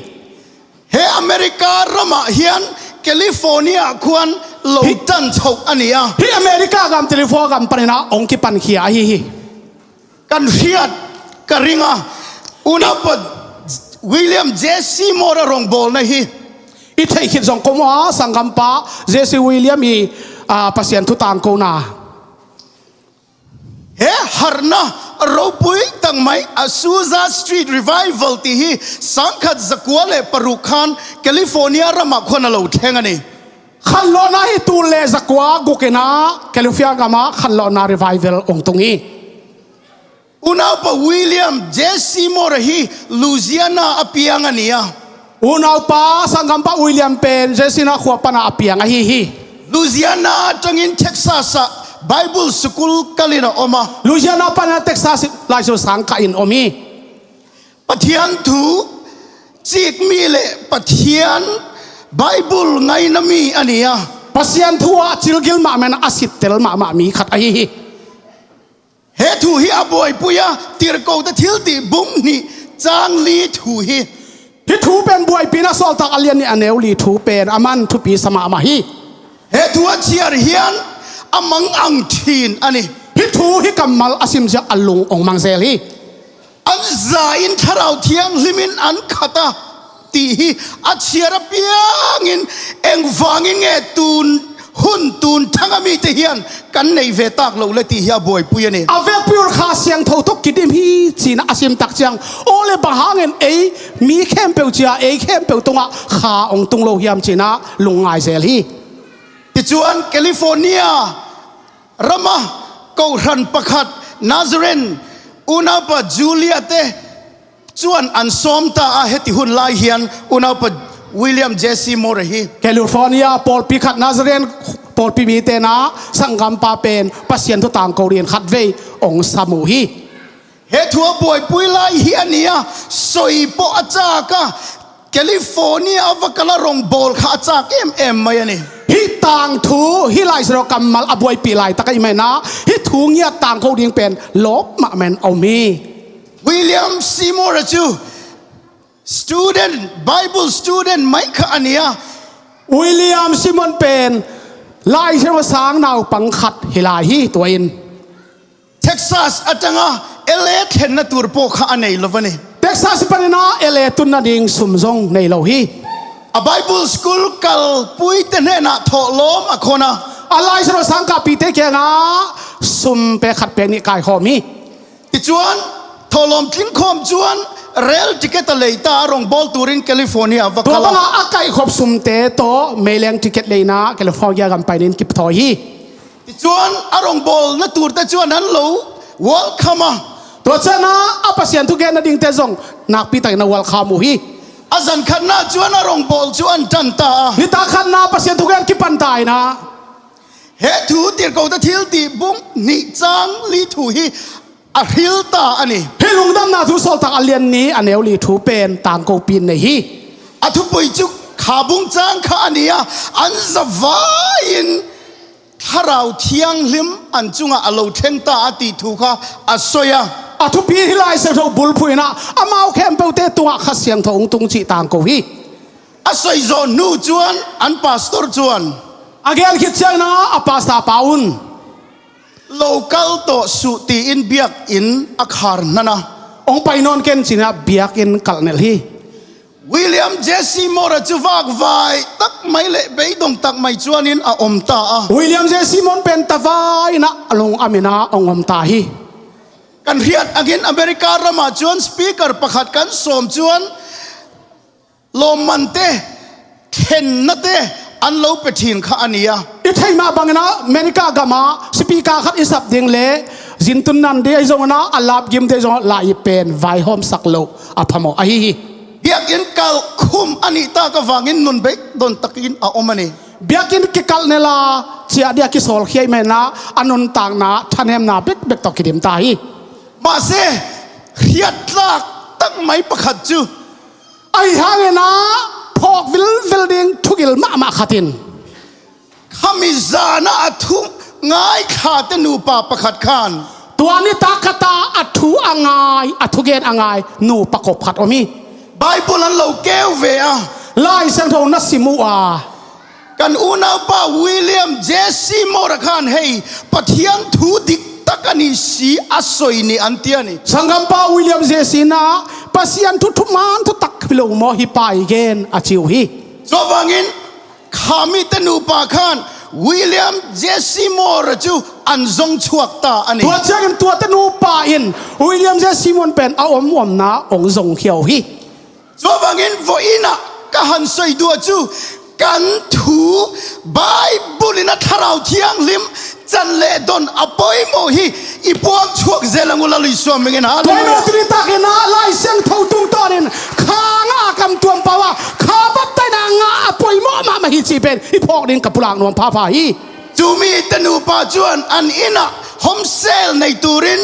He America ramah hian California khuan lo tan chhoh a ni a. Hih America gam California gam panin ah hong kipankhia ahi hi. Kan hriat ka ring a, unau pawl William J C Moore a rongbawlna hi. I theih khit zong ko maw, sanggampa J C William i, ah, Pasian thu tangkona. He harna ropui tangmai Azusa Street Revival ti hi sangkhat zakua le paruk khan California ramah khuan a lo thleng a ni. Khanlawhna hi tul le zakua guk inah California gamah khanlawhna revival ong tung hi. Unaupa William J C Moore hi Louisiana a piang a ni a. Unaupa sanggampa William pen J C na khua pana a piang ahi hi. Louisiana atangin Texas ah Bible school kalin a om a. Louisiana pana Texas Laisiangtho sang kah in om hi. Pathian thu cik mi le Pathian Bible ngaina mi a ni a. Pasian thu ah cilgil mahmah a sittel mahmah mi khat ahi hi. He thu hi a buaipui a, Tirhkohte Thiltih bung hnih cang li thu hi. Hi thu pen buaipina Sawltak a lian nih a neu li thu pen a man thupi sa mahmah hi. He thu a ciar hian a mang ang thin a ni. Hi thu hi kammal a simzia a lung ong mang zel hi. An za in Thlarau Thianghlimin an khat a ti hi a ciar a piangin engvangin nge tun hun tun thanga mite hian kan nei ve tak lo le ti hi a buaipui a ni. A vekpi ul Kha Siangtho tawh kidim hi cin a sim tak ciang aw le bang hangin ei mi khempeuh cia ei khempeuh tungah kha ong tung lo hiam cin a lungngai zel hi. Tichuan California rama kohhran pakhat Nazarene unaupa Julia te chuan an sawm ta a, heti hun lai hian unaupa William J C Moore hi. California pawlpi khat Nazarene pawlpi mite na sanggampa pen Pasian thu tangko rian khat vei ong sam uh hi. He thu a buaipui lai hi a ni a, sawi pawh a chak a, California a va kal a rawngbawl kha a chak em em mai a ni. Hi tangthu hi Laisiangtho kammal a buaipih laitak a i mai na hi thu ngiat tangko ding pen lawp mahmah a om hi. William Seymour a chu student, Bible student mai kha a ni a. William Seymour pen Laisiangtho sang naupang khat hi lai hi tua in. Texas atanga L A thlenna tur pawh kha a nei lo a ni. Texas panin a L A tunna ding sum zong nei lo hi. A Bible school kalpuite hnenah thawhlawm a khawn a. A Laisiangtho sangkahpihte kiangah sum pek khat pek nih kaikhawm hi. Tichuan thawhlawm tlingkhawm chuan rail ticket a lei ta a, rawngbawl turin California va kal a. Tua banga a kaihkhop sumte tawh meileng ticket leina California gam painin kipthawi hi. Tichuan a rawngbawlna turte chuan an lo welcome a. Tua chuan a, a Pasian thugenna dingte zong nakpi takin a welcome uh hi. A zan khatna chuan a rawngbawl chu an ṭan ta a. Nitak khatna Pasian thugen kipan ta in a. He thu Tirhkohte Thiltih bung hnih chang li thu hi a hril ta a ni. Hi lungdamna thu Sawltak a lian nih a neu li thu pen tangkopi in nei hi. A thupui chu kha bung chang kha a ni a, an zavaiin Thlarau Thianghlim an chungah a lo thleng ta a tih thu kha a sawi a. A thupi hi Laisiangtho bulphuh in a, amau khempeuhte tungah Kha Siangtho hong tung cih tangko hi. A sawi zawh hnu chuan an pastor chuan, a gen khit chiangin a pastor pa un, lo kal tawh suh tiin biakinn a khar hnan a. Hong pai nawn ken cin a biakinn kalh nelh hi. William J C Moore chu vakvai tak mai leh beidawng tak mai chuanin a awm ta a. William J C Moore pen tavai in a lung amin a hong awm ta hi. Kan hriat angin America ramah chuan speaker pakhat kan sawm chuan lawmmante, thlennate an lo pe ṭhin kha a ni a. I theih mah bangin a America gamah speaker khat i sap ding leh zin tun nan ding ahi zongin a, a lap gim ding ahi zongin a, la i pen vaihawmsak loh a phamawh ahi hi. Biakinn kalh khum a nih tak avangin nun beidawng takin a awm a ni. Biakinn kikalh nelh a, ciah ding a kisawlkhia i mai in a, a nuntakna ṭhahnemna bekbek tawh kidim ta hi. Mahse, hriat tlak tak mai pakhat chu, ahi hangin a phawk vilvil ding thugil mahmah khat in, khami zana a thu ngaithlate nupa pakhat khan, tua nitak khata a thu a ngai, a thugen a ngai nupa kawp khat om hi. Bible an lo keu ve a. Laisiangtho na sim uh a. Kan unaupa William J C Moore khan hei Pathian thu dik tak a ni si a sawi ni an ti a ni. Sanggampa William J C na Pasian thu thuman thutak hi lo maw hi pa i gen a ci uh hi. Tua bangin kha mite nupa khan William Jessie Moore cu an zong chuak ta a ni. Tua ciangin tuate nupa in William Jessie Moore pen a om omna hong zong khia uh hi. Tua bangin vawiinah ka han sawi duh cu kan thu Bible in a Thlarau Thianghlim can le don a pawimawh hi. I puang chuak zel ang uh, Lal Isua hmingin. Halleluiah. Tuaino tuni takin ah Lai Siangtho tungtawnin kha ngah a kamtuam pau a kha baptaina ngah a pawimawh mahmah hi cih pen i phawk ding ka pulak nuam phapha hi. Cu mite nupa cuan an innah homesale nei turin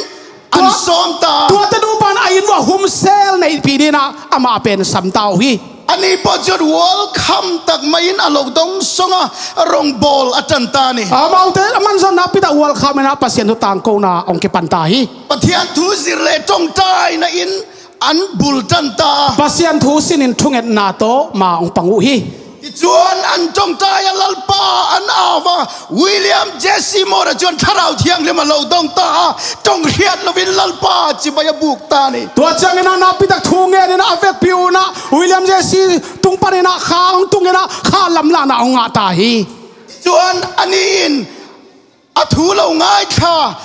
an sawm ta. Tuate nupa in a inn uah homesale neihpih dingin ah amah pen sam ta uh hi. Ani pawh cuan welcome tak mah in a lo dong song a rongbawl a ṭan ta ni. Amaute a manzawhna pitak welcome in ah Pasian thu tangkona hong kipan ta hi. Pathian thu zir le ṭawngṭaina in an bul ṭan ta. Pasian thu sinin thungetna tawh ma hong pang uh hi. Ticuan an ṭawngṭai a, Lalpa an au a, William Jessie Moore cuan Thlarau Thianghlim a lo dong ta a, ṭong hriat loin Lalpa cibai a buk ta ni. Tua ciangin ah nakpitak thu ngenin ah a vekpi un ah William Jessie tung panin ah kha hong tungin ah kha lamlahna hong ngah ta hi. Ticuan ani in a thu lo ngaithla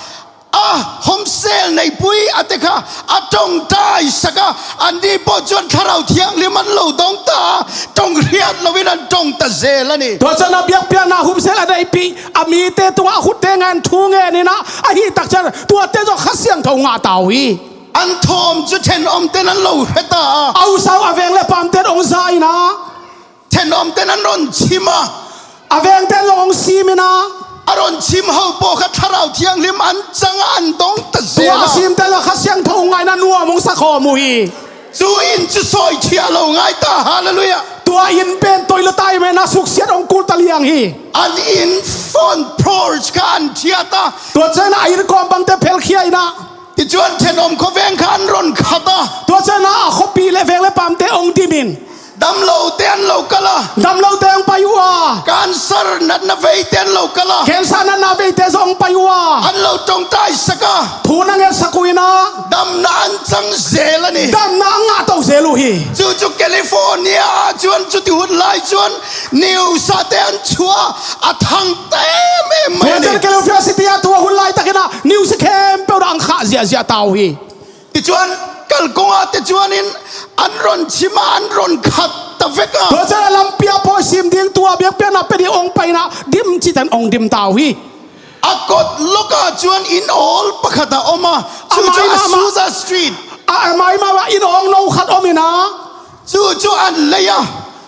a, homesale neihpih a te kha a ṭawngṭaisak a, anni pawh cuan Thlarau Thianghlim an lo dong ta a, ṭong hriat loin an ṭong ta zel a ni. Tua ciangin ah biakpiakna homesale a neihpih a mite tungah a khutte ngen thu ngenin ah ahi tak ciang tuate zong Kha Siangtho ngah ta uh hi. An thawm cu ṭhenawmte in an lo hre ta a, a usa uh a veng le pamte in hong za in ah ṭhenawmte in an rawn chim a, a vengte in zong hong sim in ah a rawn chim ho pawh kha Thlarau Thianghlim an cang a, an dong ta zel a. Tua a simte zong Kha Siangtho hong ngah in ah nuam hong sa khawm uh hi. Cu inn cu sawi thiah lo ngai ta. Halleluiah. Tua inn pen toilet ah i men ah suksiat hong kul ta liang hi. An inn front porch kha an thiat a. Tua ciangin ah a inn kawm bangte phelkhia in ah Ticuan ṭhenawm khuaveng kha an rawn khat a. Tua ciangin ah a khuapi le veng le pamte hong dim in damlote an lo kal a. Damlote hong pai uh a. Cancer natna veite an lo kal a. Cancer natna veite zong hong pai uh a. An lo ṭawngṭaisak a. Thu na ngetsak uh in ah damna an cang zel a ni. Damna a ngah to zel uh hi. Cucu California ah cuan cuti hun lai cuan news ah te an chuah a, a thang ta em em mai a ni. Tua ciang California City ah tua hun laitak in ah news khempeuh ah ang khah ziahziah ta uh hi. Ticuan kalkawng ah te cuan in an rawn chim a, an rawn khat ta vek a. Tua ciang a lampi ah pawi sim ding, tua biakpiakna pe ding hong pai in ah dim cihte in hong dim ta uh hi. A kot lawkah cuan inn awl pakhat a om a, cucu a maimah Azusa Street a, a maimah ah inn awng no khat om in ah cucu an lei a,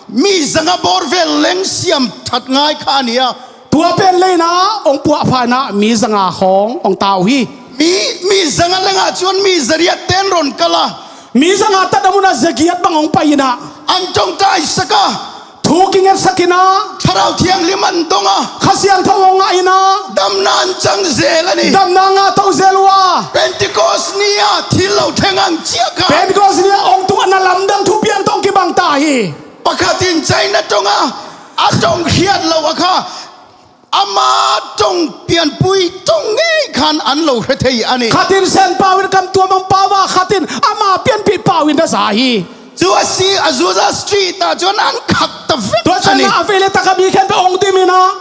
mi zanga bawr vel leng siam that ngai kha a ni a. Tua pen lei in ah hong puahpha in ah mi zanga khawng hong ta uh hi. Mi, mi zanga lengah cuan mi zariat ten rawn kal a. Mi zanga tatna munah zagiat bang hong pai in ah an ṭawngṭaisak a. Thu kingetsak in ah Thlarau Thianghlim an dong a. Kha Siangtho hong ngah in ah damna an cang zel a ni. Damna ngah to zel uh a. Pentecost ni ah thil lo thleng ang ciah kha Pentecost ni ah hong tung a, na lamdang thupiang tawh hong kibang ta hi. Pakhat in China ṭong a, a ṭong hriat lo a kha ama ṭong pianpui ṭong ngei khan an lo hre thei a ni. Khat in Sen pau in kamtuam hong pau a, khat in ama pianpih pau in a za hi. Cu a si Azusa Street ah cuan an khat ta vek a ni. Tua ciang a vei le tak a mi khempeuh hong dim in ah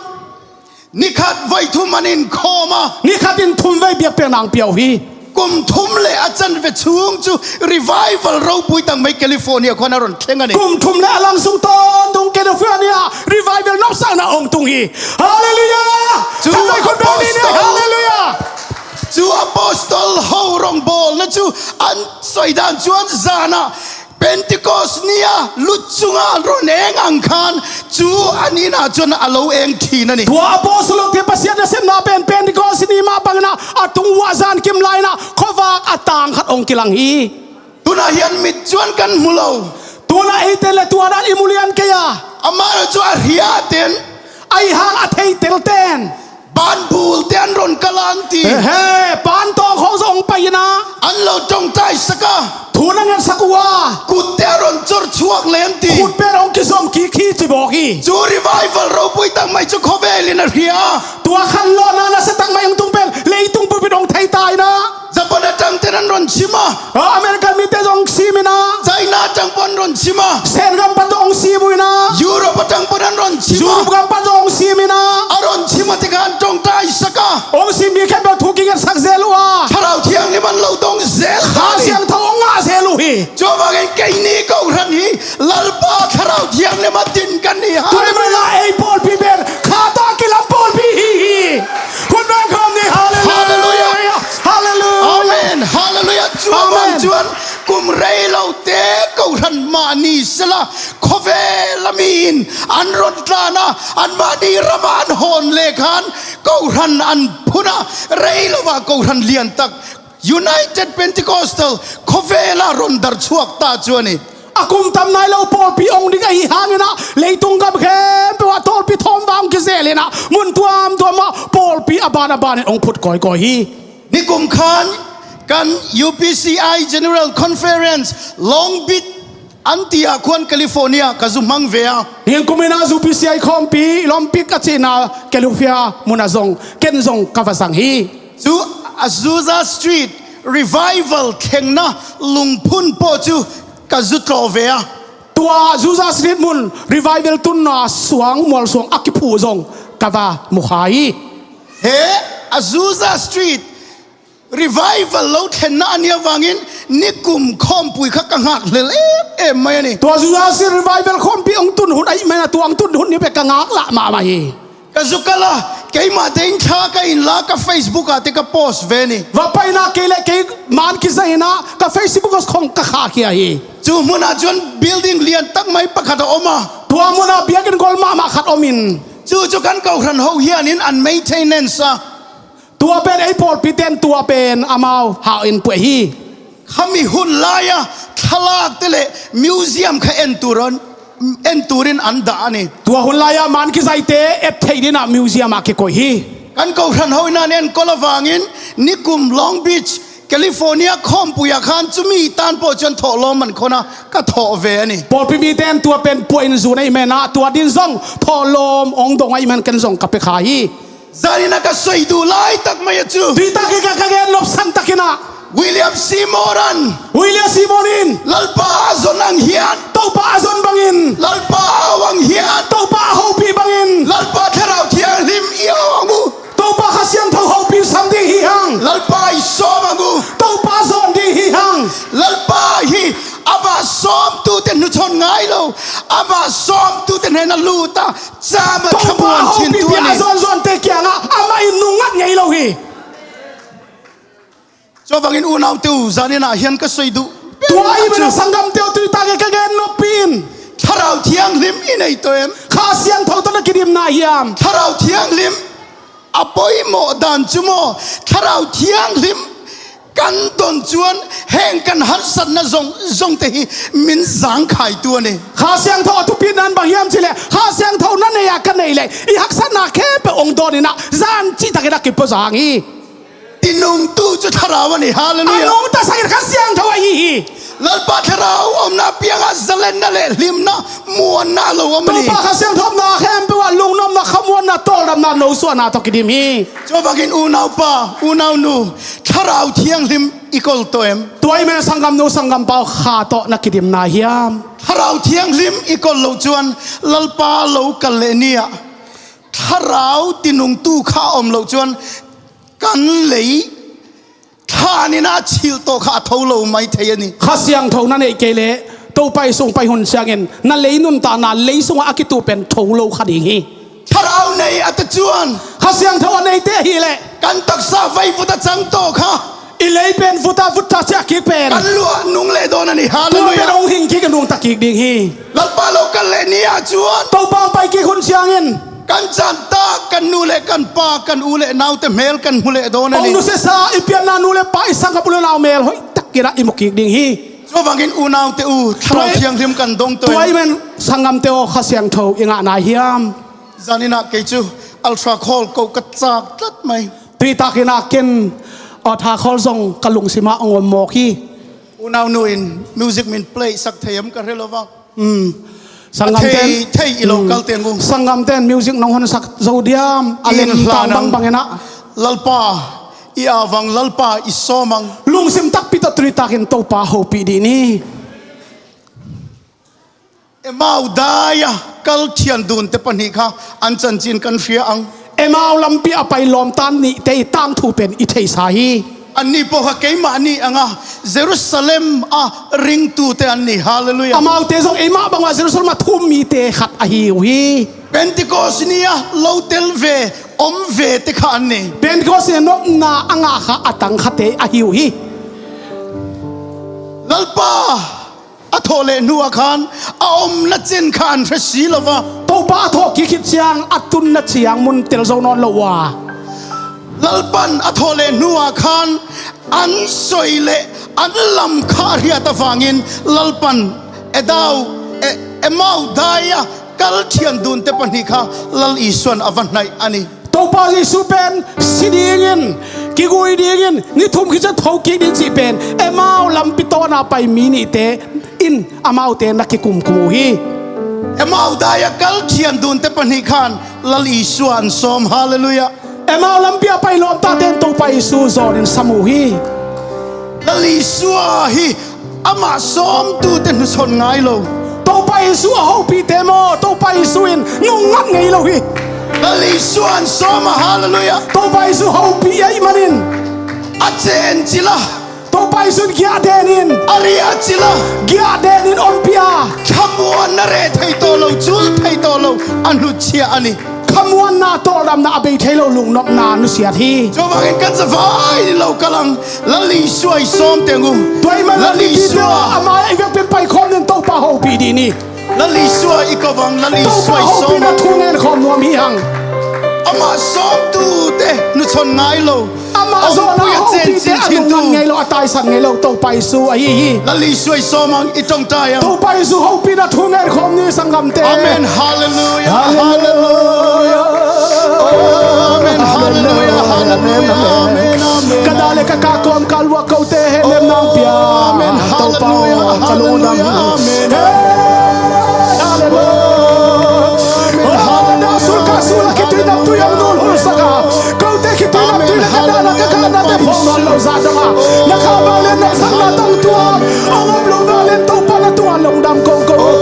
nikhat voi thum an inkhawm a. Nikhat in thum vei biakpiakna hong pia uh hi. Kum thum le a can ve chung cu revival ropui tak mai California khuan a rawn thleng a ni. Kum thum le a lang sung tawntung California revival nopsakna hong tung hi. Halleluiah! Cu Khatvei khut beng ni. Apostle, Halleluiah! Cu apostle ho rawngbawlna cu an sawi dan cuan zan ah Pentecost ni a lut cungah rawn eng ang khan cu an inn ah cuan a lo eng ṭhin a ni. Tua apostle te Pasian nasepna pen Pentecost ni mah bangin ah a tung uh a zan kim lai in ah khuavak a tang khat hong kilang hi. Tunah hian mit cuan kan hmu lo. Tunah eite le tua dan i mu lian kei a. Amah cu a hria ten, a i hang a theitel ten, banbul te an rawn kal a an ti. He, he, ban tawng khawng zong hong pai in ah an lo ṭawngṭaisak a. Thu na ngetsak uh a. Kut te a rawn cawr chuak le an ti. Kut pen hong kizom kik hi ci bawk hi. Cu revival ropui tak mai cu khawvel in a hria. Tua khanlawhna nasa tak mai hong tung pen leitung pumpi in hong thei ta in ah. Japan a ṭang ten an rawn chim a. Ah, American mite zong sim in ah. tang pan ron sim a. Sen gam pan zong hong sim uh in ah. Europe a tang pan an ron sim a. Europe gam pan zong hong sim in ah. A ron sim a, tikhan tong taisak a. Hong sim mi khempeuh thu kingetsak zel uh a. Thlarau Thianghlim an lo dong zel. Kha Siangtho hong ngah zel uh hi. Tua bangin keini kohran hi Lalpa Thlarau Thianghlim a din kan hi. Tua hi manin ah ei pawlpi pen kha tawh a kilam pawlpi hi hi. Hun beng khawm ni. Halleluiah. Halleluiah. Halleluiah. Amen. Halleluiah. Tua bang cuan kum rei lote kohran mah ni sela, khuavel a mi in an ron tlan a, anmah ni ram ah an hawn leh khan kohran an phun a, rei lo a kohran liantak United Pentecostal khuavel ah ron dar chuak ta cuan hi. A kum tam nai lo pawlpi ong ding ahi hangin ah leitung gam khempeuh ah tawlpi thawm vang kizel in ah mun tuamtuam ah pawlpi a ban a ban in ong phut kawikawi hi. Nikum khan kan U P C I General Conference Long Beach an ti ah khuan California ka zu hmang ve a. Nikum in ah U P C I khawmpi Long Beach a cihna California mun ah zong ken zong ka va zang hi. Cu Azusa Street Revival thlengna lungphun paw cu ka zu tlawh ve a. Tua Azusa Street mun Revival tunna suang, mualsuang a kiphuh zong ka va mu kha hi. He Azusa Street Revival lo thlenna a nih avangin nikum khawmpui kha ka ngak hlel em em mai a ni. Tua Azusa Street Revival khawmpi hong tun hun ahih manin ah tua hong tun hun nih bek ka ngak lah mahmah hi. Ka zu kal a, keimah te in thla ka in la, ka Facebook ah te ka post ve ni. Va paina kei le kei man kizai in ah ka Facebook ah khong ka khahkhia hi. Cu hmun ah cuan building lian tak mai pakhat a om a. Tua hmun ah biakinn gol mahmah khat om in. Cu cu kan kohhran ho hian in an maintenance a. Tua pen ei pawlpi ten tua pen amau hau in puai hi. Khami hun lai a thlalak te le museum kha en tur an, en turin an dah a ni. Tua hun lai ah man kizaite et theih dingin ah museum ah kikoih hi. Kan kohhran ho in an enkawl avangin nikum Long Beach, California khawmpui ah khan cumi tan paw cuan thawhlawm man khona ka thawh ve a ni. Pawlpi mite in tua pen puai in zun ahih manin ah tua din zong thawhlawm hong dong ahih manin ken zong ka pia kha hi. Zanin a ka soi duh laitak mai a cu. Tuitak hi ka, ka gen nopsan takin ah. William Seymour in. William Seymour in. Lalpa a zon ang hian. Topa a zon bangin. Lalpa a au ang hian. Topa a hopih bangin. Lalpa Thlarau Thianghlim i au ang uh. Topa Kha Siangtho hopih sam ding hi hang. Lalpa i sawm ang uh. Topa zawn ding hi hang. Lalpa hi amah sawmtute hnuchawn ngai lo. Amah sawmtute hnenah lut a. Cama Topa thamuan hopih chin pi tuan a hi. Zawnzawnte kiangah amah in nungngat ngei lo hi. Cua bangin unaute uh zanin ah hian ka soi duh. Tua ahih manin a sanggamte uh tuitak hi ka gen noppi in. Thlarau Thianghlim i nei tawh em? Kha Siangtho tawh na kidimna hiam? Thlarau Thianghlim a poimawh dan cu maw? Thlarau Thianghlim kan don cuan heng kan harsatna zong, zongte hi min zangkhai tuan hi. Kha Siangtho a thupitna in bang hiam cihleh Kha Siangtho na nei a ka nei leh i haksatna khempeuh ong dawn in ah zan cihtakin a kipuazang hi. Tinungtu cu Thlarau a ni. Halleluiah. A nungta sakin Kha Siangtho ahi hi. Lalpa Thlarau omna piangah zalenna le hlimna muanna lo om a ni. Topa Kha Siangtho omna khempeuh ah lungnopna, khamuanna, tawldamna, nosuahna tawh kidim hi. Cua bangin unaupa, unaunu, Thlarau Thianghlim i kol tawh em? Tua ahih manin sanggamnu sanggampa aw, kha tawh na kidimna hiam? Thlarau Thianghlim i kol loh cuan Lalpa lo kal leh ni ah Thlarau tinungtu kha om loh cuan kan lei thlan in a chilh tawh kha a tho lo mai thei a ni. Kha Siangtho na neih kei leh Topa i sung pai hun ciangin na lei nuntakna lei sungah a kituh pen tho lo kha ding hi. Thlarau nei a ta cuan. Kha Siangtho a neite ahih leh kan taksa vaivut a cang tawh kha i lei pen vut a vut ta ciah kik pen kan luah nung leh dawn a ni. Halleluiah. Tua pen hong hing kik a nungta kik ding hi. Lalpa lo kal leh ni ah cuan Topa hong pai kik hun ciangin kan caan tak kan nu le kan pa, kan u le naute hmel kan hmu leh dawn a ni. Hong nusiasa i pianna nu le pa, i sanggam u le nau mel hoih takin ah i mu kik ding hi. Cua bangin unaute uh, Thlarau Thianghlim kan dong tawh. Tua ahih manin sanggamte aw, Kha Siangtho i ngah nai hiam? Zanin ah kei cu ultra call ko ka cak tlat mai. Tuitakin ah ken ultra call zong ka lungsim ah hong om mawk hi. Unaunu in music min play sak thei em ka hre lo vang. Um, sanggamten, thei, thei i lo kal teng u. Sanggamten music nong honsak zo diam? A lem tang bangbang in ah. Lalpa i au ang, Lalpa i sawm ang. Lungsim takpi tawh tuitakin Topa hopih dih ni. Emau dai-a kal thian dunte pahnih kha an cancin kan hria ang. Emau lampi a pai lawmta nihte i tangthu pen i theisa hi. Annih pawl kha keimah nih anga Jerusalem a ringtute an ni. Halleluiah. Amaute zong eimah bangah Jerusalem a thum mite khat ahi uh hi. Pentecost ni-a lo tel ve, om vete kha an ni. Pentecost ni-a nopna a ngah kha a tang khate ahi uh hi. Lalpa a thawh leh hnuah khan a omna cen kha an hre si lo a. Topa a thawh kik khit ciang a tunna ciang mun tel zo nawn lo uh a. Lalpan a thawh leh hnuah khan an soi leh an lam kha a hriat avangin Lalpan Edau, E-, Emau dai-a kal thian dunte pahnih kha Lal Isuan a va hnaih a ni. Topa Jesu pen si dingin, kigui dingin, ni thum khit ciang tho kik ding cih pen Emau lampi tawna pai mi nihte in amaute na kikumkum uh hi. Emau dai-a kal thian dunte pahnih khan Lal Isuan sawm. Halleluiah. Emau lampi a pai lawmtate in Topa Jesu zawnin sam uh hi. Lal Isua hi amah sawmtute hnusawn ngai lo. Topa Jesu a hopihte maw, Topa Jesu in nungngat ngei lo hi. Lal Isuan sawm a, halleluiah. Topa Jesu hopih ahih manin a cen cila, Topa Jesu in giahden in, a riah cila, giahden in ompih a, khamuanna reh thei tawh lo, cul thei tawh lo a hnutsia a ni. Khamuanna, tawldamna a bei thei lo lungnopna nusiat hi. Tua bangin kan zavai lo kalang, Lal Isua i sawm teng uh. Tua ahih man Lal Isua a mai-ah i vekpi-in paikhawm ning, Topa hopih dih ni. Lal Isua i ko vang, Lal Isua i sawm. Topa hopihna thu ngen khawm nuam hi hang. Amah sawmtute hnusawn ngai lo. Amah zawhna hopihte a nungngat ngei lo, a taisan ngei lo, Topa Jesu ahi hi. Lal Isua i sawm ang, i tongtai ang. Topa Jesu hopihna thu ngen khawm ni sanggamte. Amen. Halleluiah. Halleluiah. Amen. Halleluiah. Halleluiah. Amen. Amen. Ka dah le ka kah kawmkal uah kote hehnem nang pia. Amen. Halleluiah. Halleluiah. Amen. Halleluiah. Amen. Halleluiah. Sulka sulak kituinap tui ang nul hulsak a. Kote khitui lam tui le ka dahna ka kahna te phawk nawn lo zah dong a, na kha vang le na sakna tang tuam, a ngam lo vang le Topa na tungah lungdam kongkong. Oh,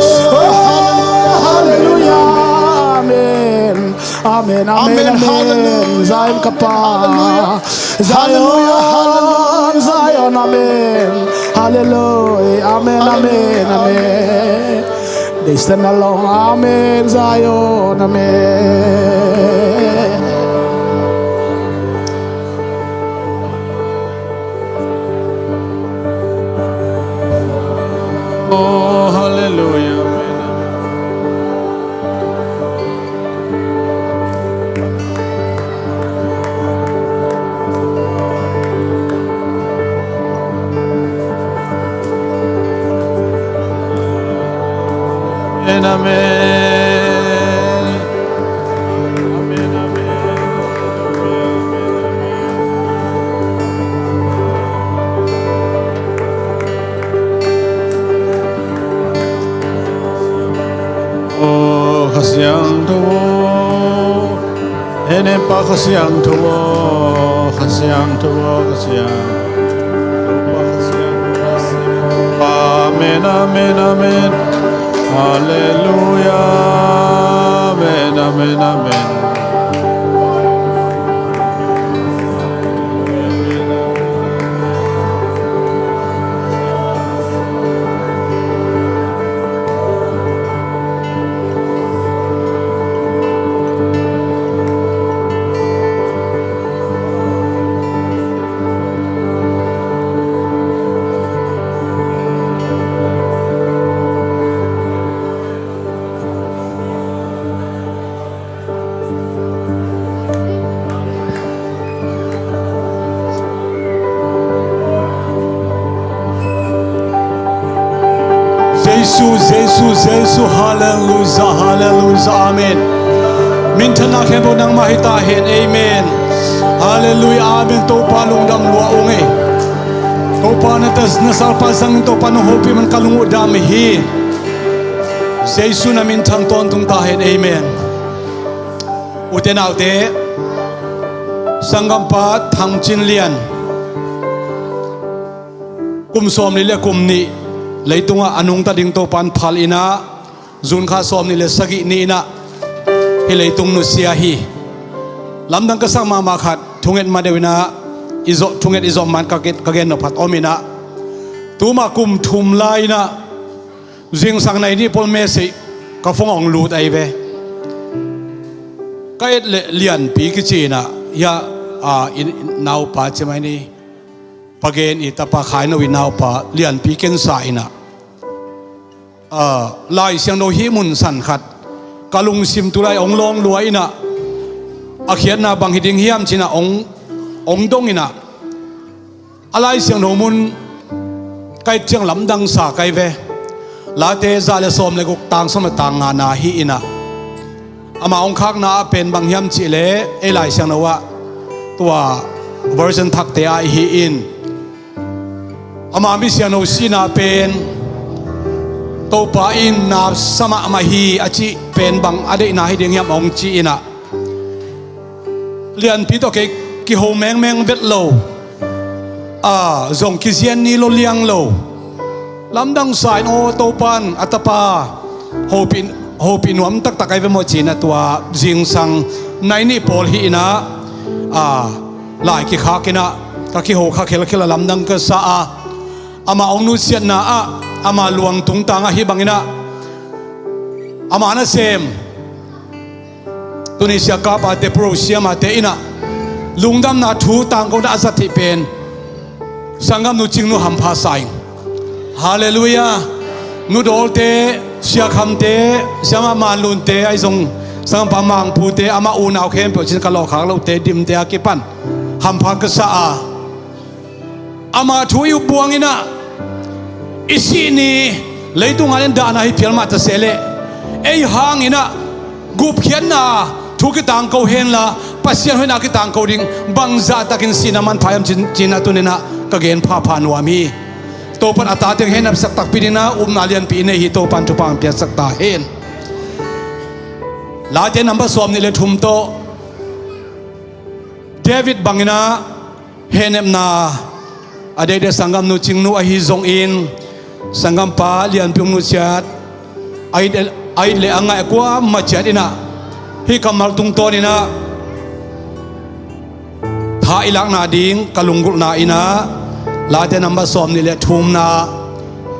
halleluiah. Amen. Amen, amen, amen. Zion ka pa. Zion, Zion, amen. Halleluiah. Amen, amen, amen. They stand alone. Amen, Zion. Amen. Oh, hallelujah. Amen. Amen, amen. Amen, amen. Aw Kha Siangtho aw, en en pa Kha Siangtho aw, Kha Siangtho aw, Kha Siangtho aw, Kha Siangtho aw. Amen, amen, amen. Halleluiah. Amen, amen, amen. Jesu, Jesu, Jesu, halleluiah, halleluiah, amen. Minthanna khempeuh nangmah hi ta hen, amen. Halleluiah, amen. Topa lungdam lua ung ei. Topa na ta, na salpa zangin Topa na hopih man ka lung uh dam hi. Jesu na minthang tawntung ta hen, amen. Ute naute, sanggampa Thang Cin Lian, kum sawmli le kum nih leitungah a nungta ding Topan phal inah, June kha sawm nih le sagih ni inah hih leitung nusia hi. Lamdang ka sak mahmah khat thunget ma deuh inah i zawh, thunget i zawh man ka gen, ka gen nop khat om inah, tuma kum thum lai inah zingsang nai nih pawl message ka phone ah hong lut ahi ve. Ka et leh Lianpi kici inah, hiah, a, i naupa ci mai ni, Pa Gen i tapa Khaino i naupa Lianpi cancer inah, a, Lai Siangtho hih mun san khat ka lungsim tu lai hong lawng lua inah, a khiatna bang hi ding hiam ci inah hong, hong dong inah, a Lai Siangtho mun ka et ciang lamdang sa ka hi ve. Late za le sawm le guk, tang sawm le tang nga na hi inah, ama hong khakna ah pen bang hiam cih leh ei Lai Siangtho ah tua version thakte ah hi in, ama mi siangtho sihna pen Topa in na sa mahmah hi a cih pen bang a deihna hi ding hiam hong ci inah, Lianpi tawh kei kiho mengmeng vet lo, a, zong kizian ni lo liang lo. Lamdang sa in, aw, Topa in a tapa hopih, hopih nuam taktak ahi ve maw ci inah, tua zingsang nai nih pawl hi inah, a, lai kikhak inah ka kiho kha khelkhel a, lamdang ka sa a, ama hong nusiatna ah, ama luang tungtang ah hih bang inah ama nasem Tunisia kapa te, Perusia mate inah lungdamna thu tangkona a zat hih pen sanggamnu Cingnu hampha sa ing. Halleluiah. Nu Dawlte, Sia Khamte, Siamah Manlunte, ahi zong sanggampa Mangpute, amah unau khempeuh cin ka lawhkhak lote, Dimte a kipan hampha ka sa a, ama thu i up buang inah, i sih ni leitung a lian dahna hi phial mah ta seh leh, ei hang inah gupkhiatna thu kitangko henla, Pasian hoihna kitangko ding, bangzah takin sihna manpha hiam ci inah tuni inah ka gen phapha nuam hi. Topa in a ta teng hehnepsak takpi ding inah upna lianpi i nei hi. Topa in thupha hong piaksak ta hen. Late number sawm nih le thum tawh David bang inah hehnepna, a deihdeih sanggamnu Cingnu ahi zongin, sanggampa Lianpi hong nusiat, a it, a it le a ngaih a kuamah ciat inah, hih kammal tungtawn inah tha i lakna ding ka lunggulhna inah, Late number sawm nih le thumna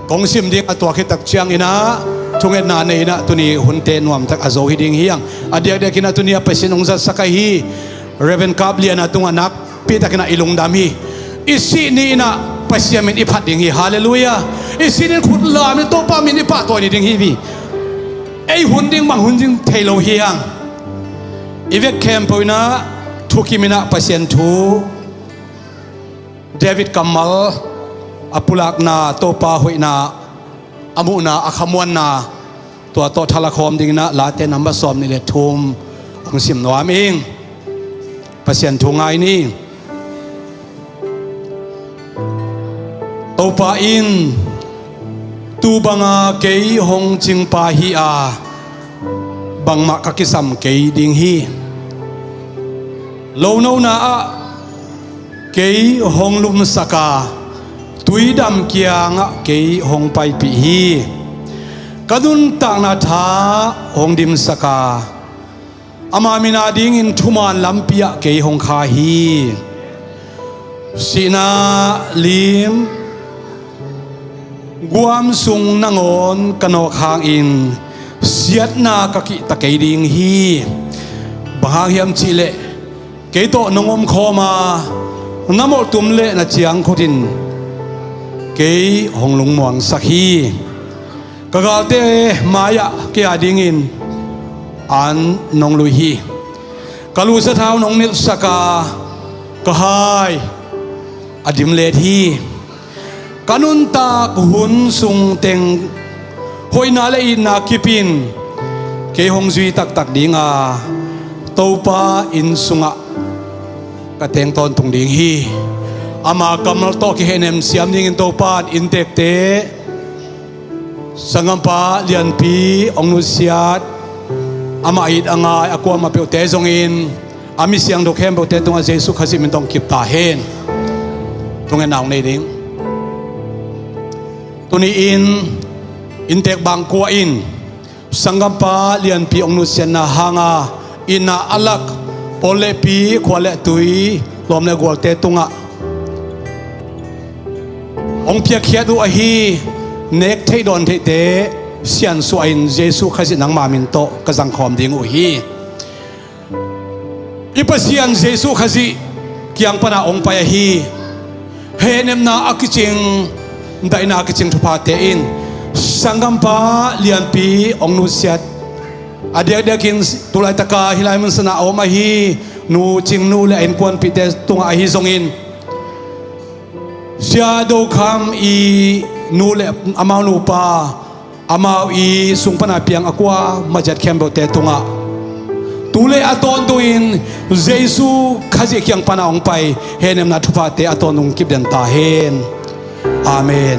kong sim ding a tuak hi tak ciang inah, thungetna nei inah tuni hunte nuamtak a zo hi ding hi hang. A diakdiak inah tuni a Pasian hong zatsak ahi Reverend Kap Lian a tungah nakpi takin ah i lungdam hi. I sih ni inah Pasian min i phat ding hi. Halleluiah. I sih ni in khut lam in Topa min i pahtawi ni ding hi hi. Ei hun ding bang hun ding thei lo hi hang. I vek khempeuh inah thukim inah Pasian thu, David kammal a pulakna, Topa hoihna a muhna, a khamuanna, tua tawh thala khawm ding inah Late number sawm nih le thum hong sim nuam ing. Pasian thu ngai ni. Topa in tu banga kei hong cingpa hi a, bangmah ka kisam kei ding hi. Lonona ah kei hong lumsak a, tuidam kiangah kei hong paipih hi. Ka nuntakna tha hong dimsak a, ama min a dingin thuman lampi ah kei hong kha hi. Sihna lim guam sung nangawn ka nawk hangin siatna ka kihta kei ding hi. Bang hang hiam cihleh kei tawh nong omkhawm a, na molhtum le na ciangkhut in kei hong lungmuangsak hi. Ka galte mai-ah kei a dingin an nong lui hi. Ka luhsa thau nong nilhsak a, ka hai a dimlet hi. Ka nuntak hun sung teng hoihna le itna kip in kei hong zui taktak ding a, Topa inn sungah ka teng tawntung ding hi. Ama kammal tawh kihehnem siam dingin Topa in inntekte, sanggampa Lianpi hong nusiat, amah it a ngai a kuamah peuhte zongin a mi siangtho khempeuhte tungah Jesuh Khazih min tawh kip ta hen. Thungetna hong nei ding. Tuni-in inntek bangkua in Sanggampa lianpi hong nusiatna hanga inn ah a lak, awl le pi, khua le tui, lawm le gualte tungah hong piakkhiat uh ahi nek theih dawn theihte siansuah in Jesuh Khazih nangma min tawh ka zangkhawm ding uh hi. I Pasian Jesuh Khazih kiang pana hong pai ahi hehnemna a kicing, daihna a kicing thuphate in sanggampa lianpi hong nusiat. A diakdiakin tulaitaka hih lai mun sana a om ahi Nu Cing nu le a innkuanpihte tungah ahi zongin, Sia Do Kham i nu le amau nupa, amau i sung pana piang a kua maziat khempeuhte tungah tu le a tawntung in Jesuh Khazih kiang pana hong pai hehnemna thuphate a tawntung kipden ta hen. Amen.